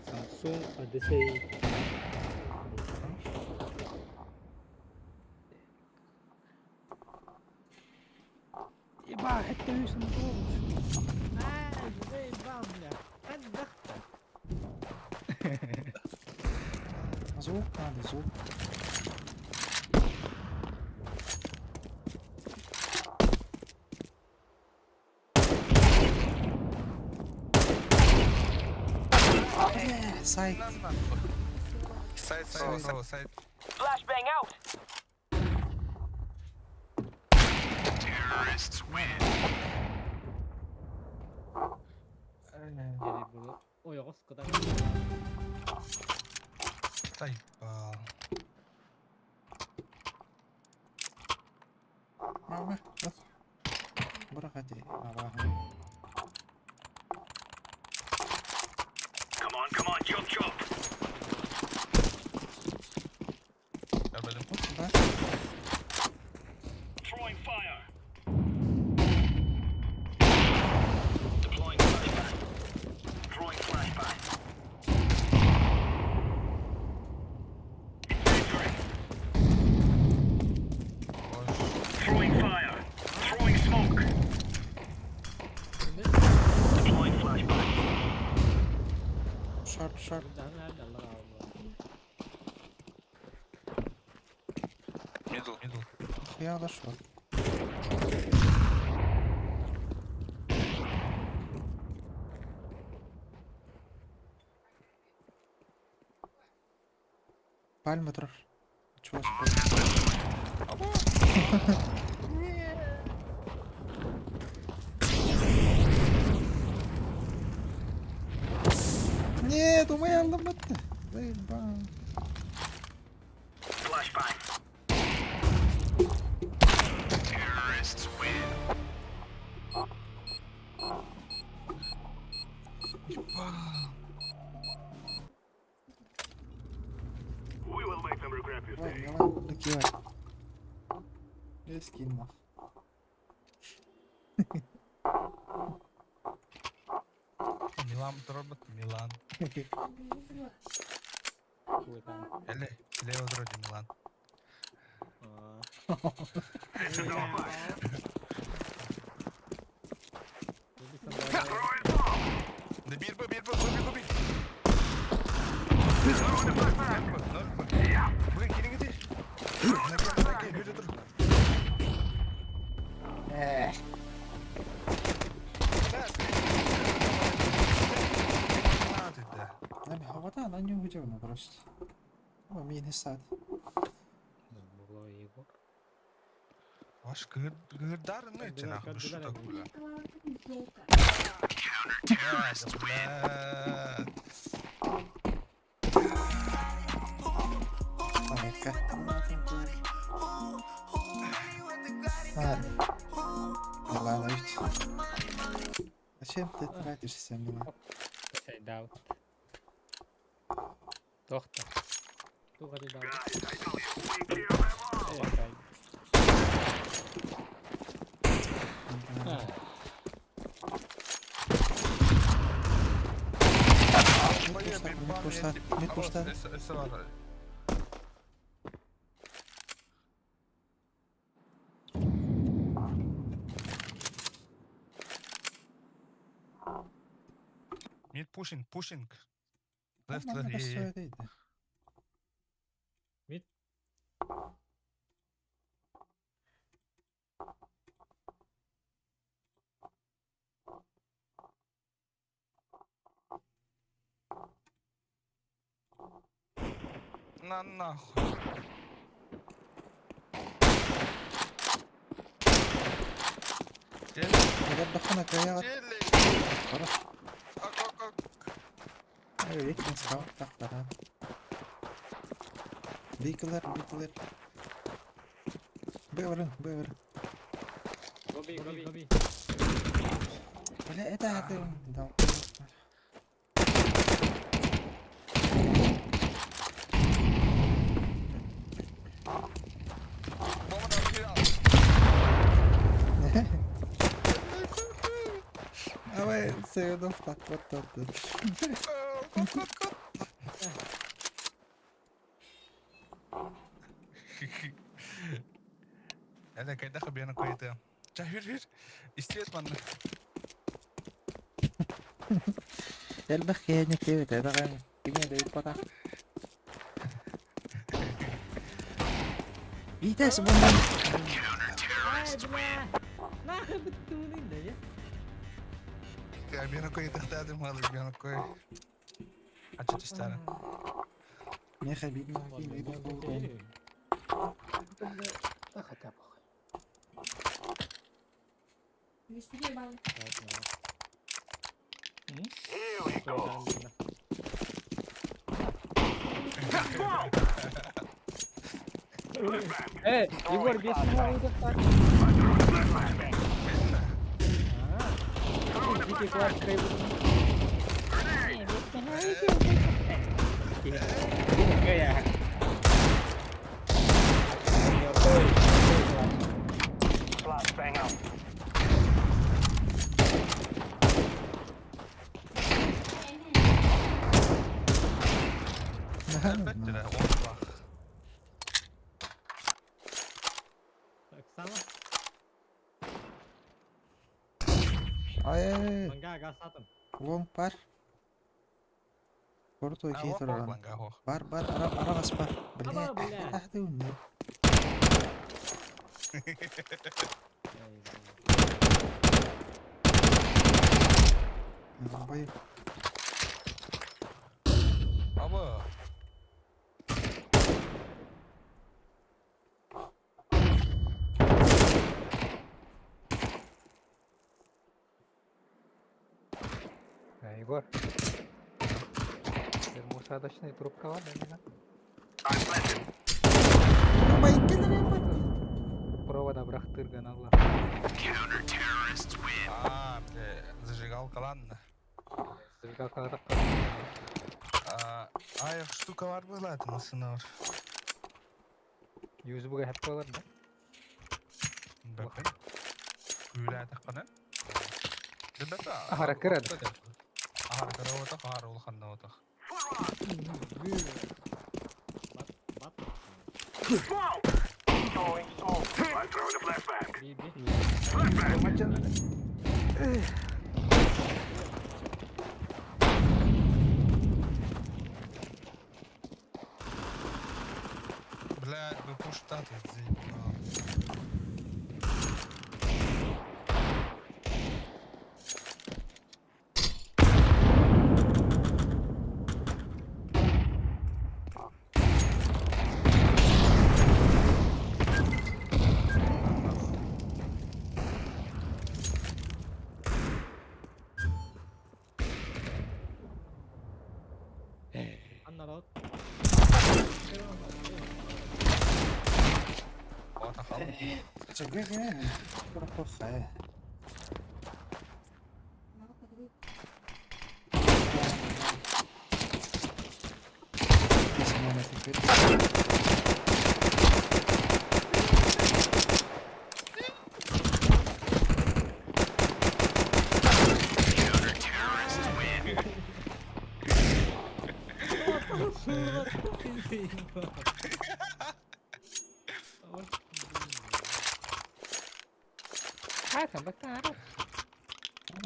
Samsung Odyssey. Еба, это Samsung. Ай, заебал, бля. Отдохни. Звук надо, звук. Бля, сайт. На нахуй. Сайт, сайт, сайт, сайт. Flashbang out. Terrorists win. Или было. Ой, господи. Заебал. Мама, Бырах эти абааһы. Come on, come on, chop chop. Görmedim. Бар. Throwing fire. Deploying flashbang. Throwing flashbang. Incendiary. Boş. Throwing fire. Throwing smoke. Deploying flashbang. Short, short. Middle. Middle. Хуя дошло. Пальма трор. Чего спал? Нет, у меня ломаты. Заебал. Flashbang. Terrorists win. We will make them regret this Давай, day. давай, докивай. Я скинул. Milan durur Milan. Hele. Leo durur Milan. Ne bir bu bir bu bu bir bu bir. Buraya gelin gidin. Bir dur. Нами хавата, она не уйдет просто. О, мини сад. Ваш гырдар ну эти нахуй что такое? Понятно. Ладно. Милана ведь. Зачем ты тратишься, Милан? Сайдаут. Тохта. Guys, I tell you, we kill them all. Да. Мид пушта, мид пушта. Mid pushing, pushing. Left, Нормально left, yeah, yeah. всё это иди. Mid. На нахуй. Gel, Я дохуна края. gel. Хорошо. Ak, ak, ak. Ой, я сказал, так, да. Бикелер, бикелер. Бэверн, бэверн. Гоби, гоби. Гоби. Бля, это ты дал. Bomba da bir al. Давай, Севедов, так, вот, вот, вот. Kot, kot, kot. Hele kayda biyana koydu. Çay hür hür. İstiyet bana. Элбэх киһини киэбит, эдэҕэн кими да ыыппатах. Витас bundan Нахуй бутуны да я. Ya biyana koydu dedim halı biyana koy. Açık isterim. Меха видно, кими да болдун. Да хотя похуй. Here we go. Эй, Егор, без меня выйдет так. Дикий класс Flashbang out. Элбэттэрэ, уонтаах. Оксана, Ай, манга гасатым. Лонг бар. Корто А, кей ох, ох, тураран. ланга, ох. Бар, бар, ара, арагас бар. Бля, Аба, бля. ах ты умный. Бай, Аба. А, Егор. Термоусадочная трубка, ладно, не знаю. бай, келер, бай. Провода брахтырган алла. А, бля, зажигалка, ладно. Зажигалка так. А, аяқ штука бар была, это сынор. Юзбуга хәп алар да. Бәпен. Күлә таққаны. Дебәт. Ахара кырады. Ахара кыра отақ, ахара улханда отақ. Бат, бат. Throwing smoke. I'm throwing a flashbang. Би, би. Бля, вы пуштаты, заебал. Анна рот. Отақ ал. Чеге, плохая. А, там бактар.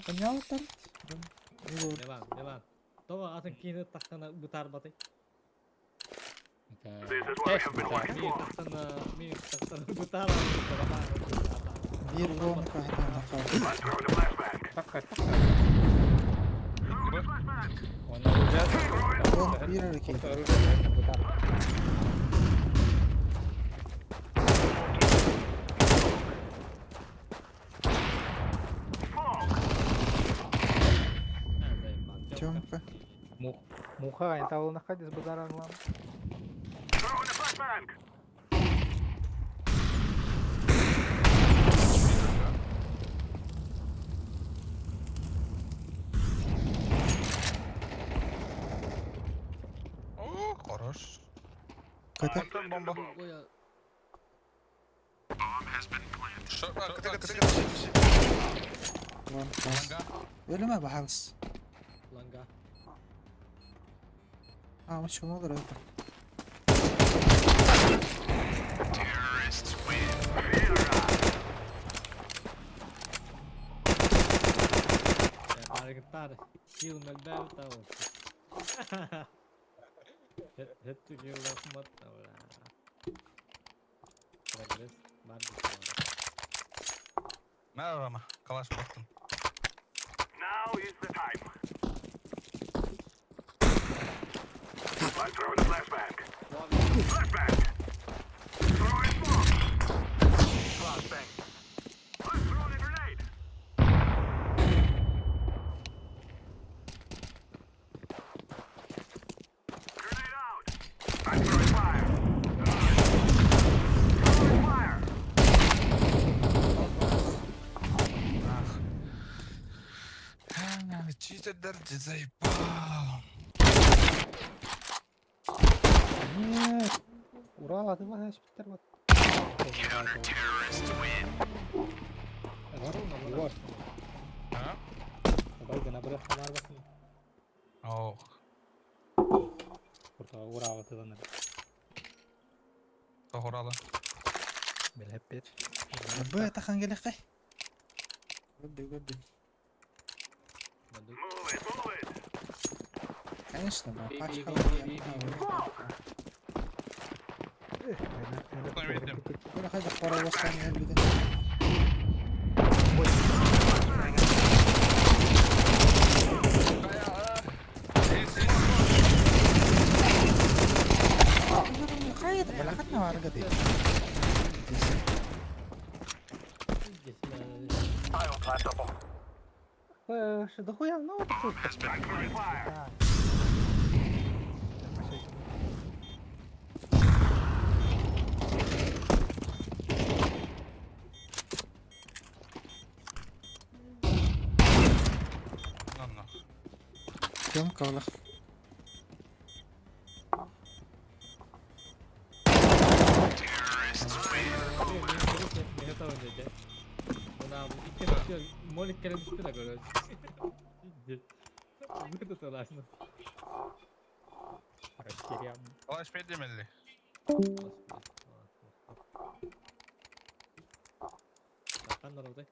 Понял там? Егор. Деван, деван. Това атын кийини тахтана бутар баты. This is what I have been waiting Ми for. тахтана, ми тахтана бутар. Бир лонг ахтан таққа. I'm throwing a flashbang. Такка, такка. Throwing a flashbang. Он оружие. Лонг бир әрекет. Оружие бутар. Тёмка. Мух. Муха, они того находись бутар ладно. Throwing a flashbang. О, хорош. Ката. Антон бомба. Ой, Шо, а, кыты, кыты, кыты, кыты. Лонг бас. Ланга. Өліме бахалыс. ланга. А, мы чего olur это? Аргытар. Кил мөлбәл табыл. Хетти кил лахмат табыл. Прогресс бар Merhaba, калаш бақтым. Now is the time. I'm throwing a flashbang. Flashbang. Throwing smoke. Flashbang. I'm throwing a grenade. Grenade out. I'm throwing fire. Throwing fire. Подожди, заебал. Нет. Урал атыылаһа испиттэр бат. Егор, А? давай гына бырах хамаар басын. Ох, Куртаҕа Урал атыыланар. тоҕуралы. Билэппит. Б тахан келеккай. Көрдү, көрдү. Маннык Move it, move it. Конечно, да. Би, би, Пачка би, би, би. Бу хайда пара бастан элбиде. Хайда балакатна варга де. Э, дохуя, ну, это I'm throwing fire. Анна. Кем калах. Молик кэлэн түстэ короче. Бу туталаасна. Растерян. Алаш педемелли. Ханна ордай.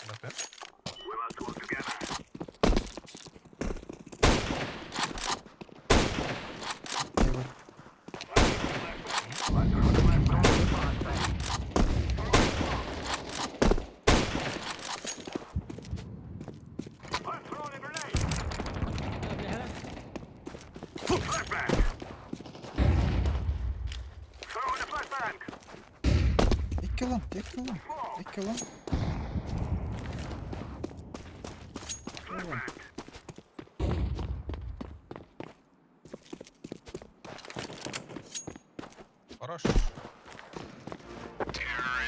Лапер. We must work together. Егор. I'm throwing a grenade. Flashbang. Throwing a flashbang. Икки лон, икки лон, икки лон. Flashbang. Хорош.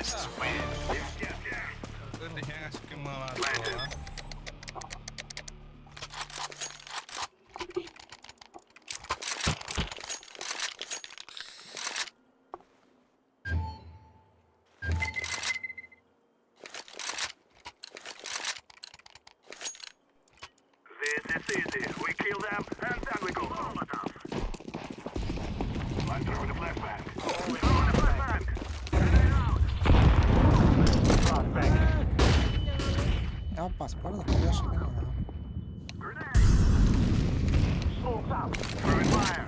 Yes, yes. Öyle хеңес ким мала. This is easy. We kill them and then we go Molotov. I'm throwing a flashbang. Throwing a flashbang. Grenade out. Flashbang. Я пас, правда? Я же не Grenade. Smoke's out. Throwing fire.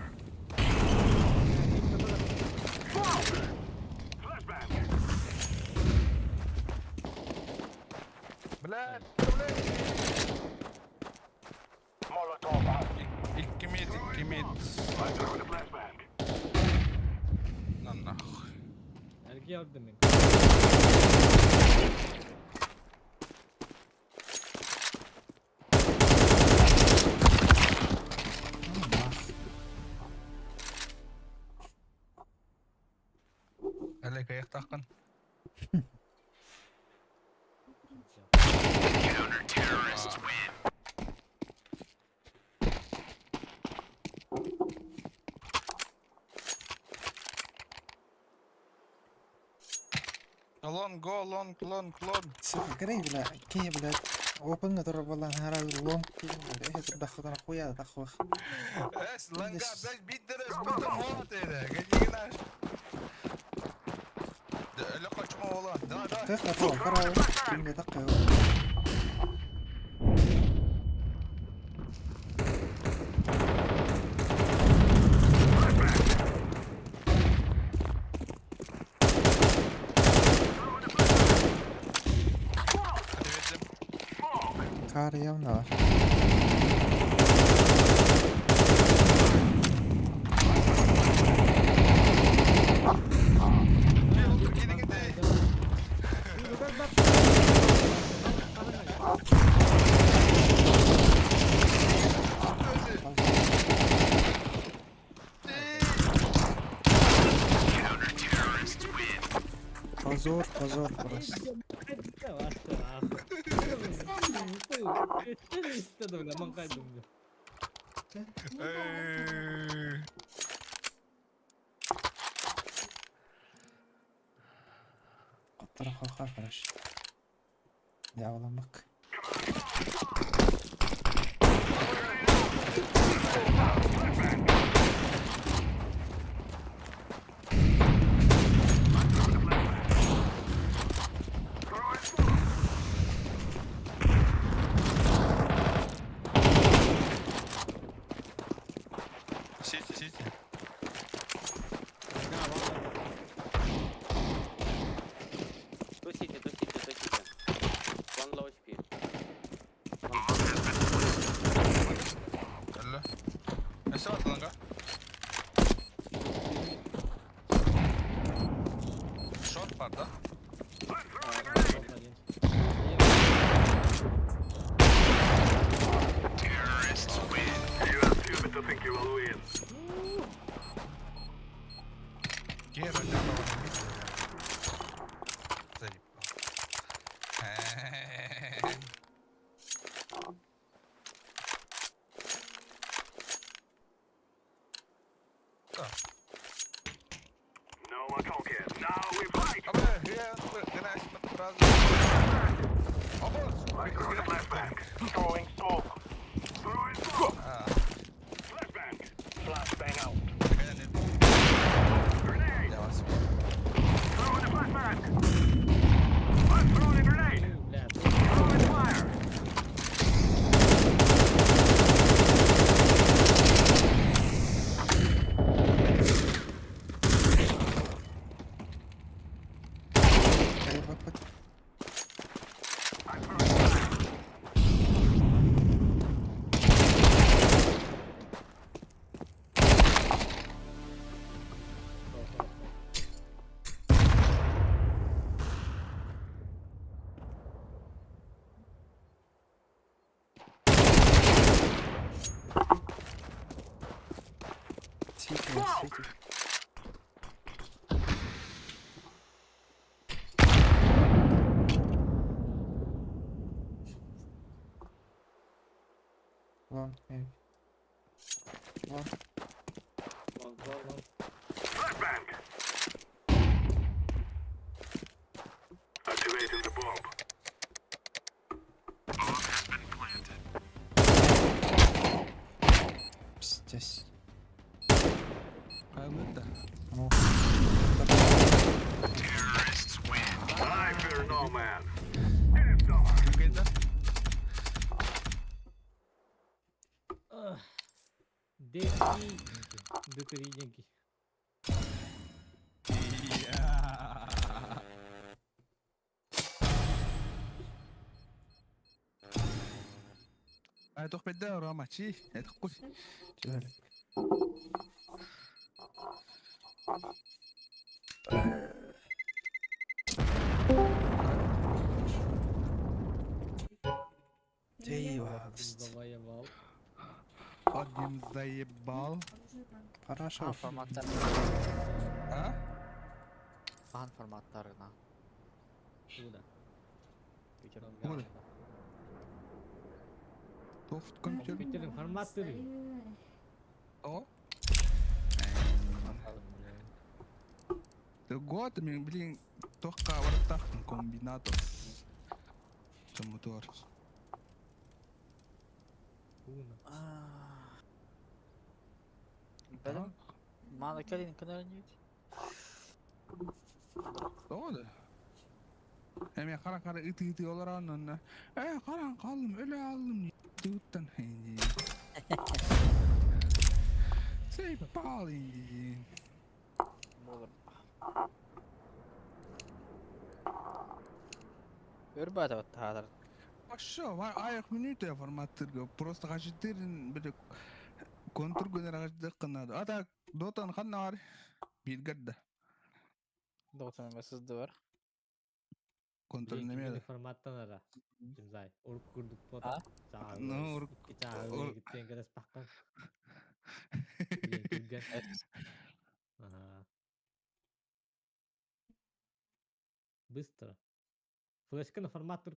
Smoke. Flashbang. Блядь, блядь. Molotov out. Икки мид, икки мид. I'm throwing a flashbang. На нахуй. Эрги орден мен. Әле каяк таққын. Long, go, long, long, long. Грей, бля, кей, бля. Опен который была гора лонг, бля, это дохуя хуя, дохуя. Эс, ланга, блядь, биддерес, бутон хола тейде. Гедигинаш. Лөкөчмө ола. Да, да. Дақиقة طبعا قرا كلمة دقة. Kar явно var. Позор, позор просто. Хотторо хорош. Дьаабыламмык. Сити, сити. Two city, two city, two city. One low HP. Алло. Өссө атыланга. Short бар да? You are stupid to think you will win. Киһи бэрдэ Заебал. No more talking. Now we fight. Абы, я гына I'm throwing a flashbang. Throwing smoke. Throwing smoke. Flashbang. Flashbang out. Grenade. Throwing a flashbang. I'm throwing a grenade. Throwing fire. Баппыт. I'm throwing fire. Сити, сити. Long, maybe. Long. Long, long, long. Flashbang. Activating the bomb. Пиздец. Кайбыта. Ну. I fear no man. It's over. Кайда? Д3 Д3 деньги. Ай, тох бедде рама чи. Это куй. Чүһэлик. Тейваст. Завоевал. Один заебал. Параша. Форматтар. А? Ахан форматтарына. Куда? Куда? Тох компьютер. Компьютер форматтыр. О. Год, блин, тохка вартах комбинатор. Мотор. Уна. Бэлэм мана кэлин көнөрүнүүт. Doğru. Эми кара кара ыты ыты олорон онно. Э каран калдым, өлө алдым. Туттан хейни. Сей палин. Болор. Өр баата таатар. Ошо, var аяк минута форматтырга. Просто гажеттерин бир контур гөнөр гажет кынады. Ата дотан ханна бар. Бир гадда. Доктор мессызды бар. Контур неме? Форматтан ара. Жимзай. Урук курдук А? пота. Ну, Чаа, гитен паккан. Блин, Ага. Быстро. Флешка на формат.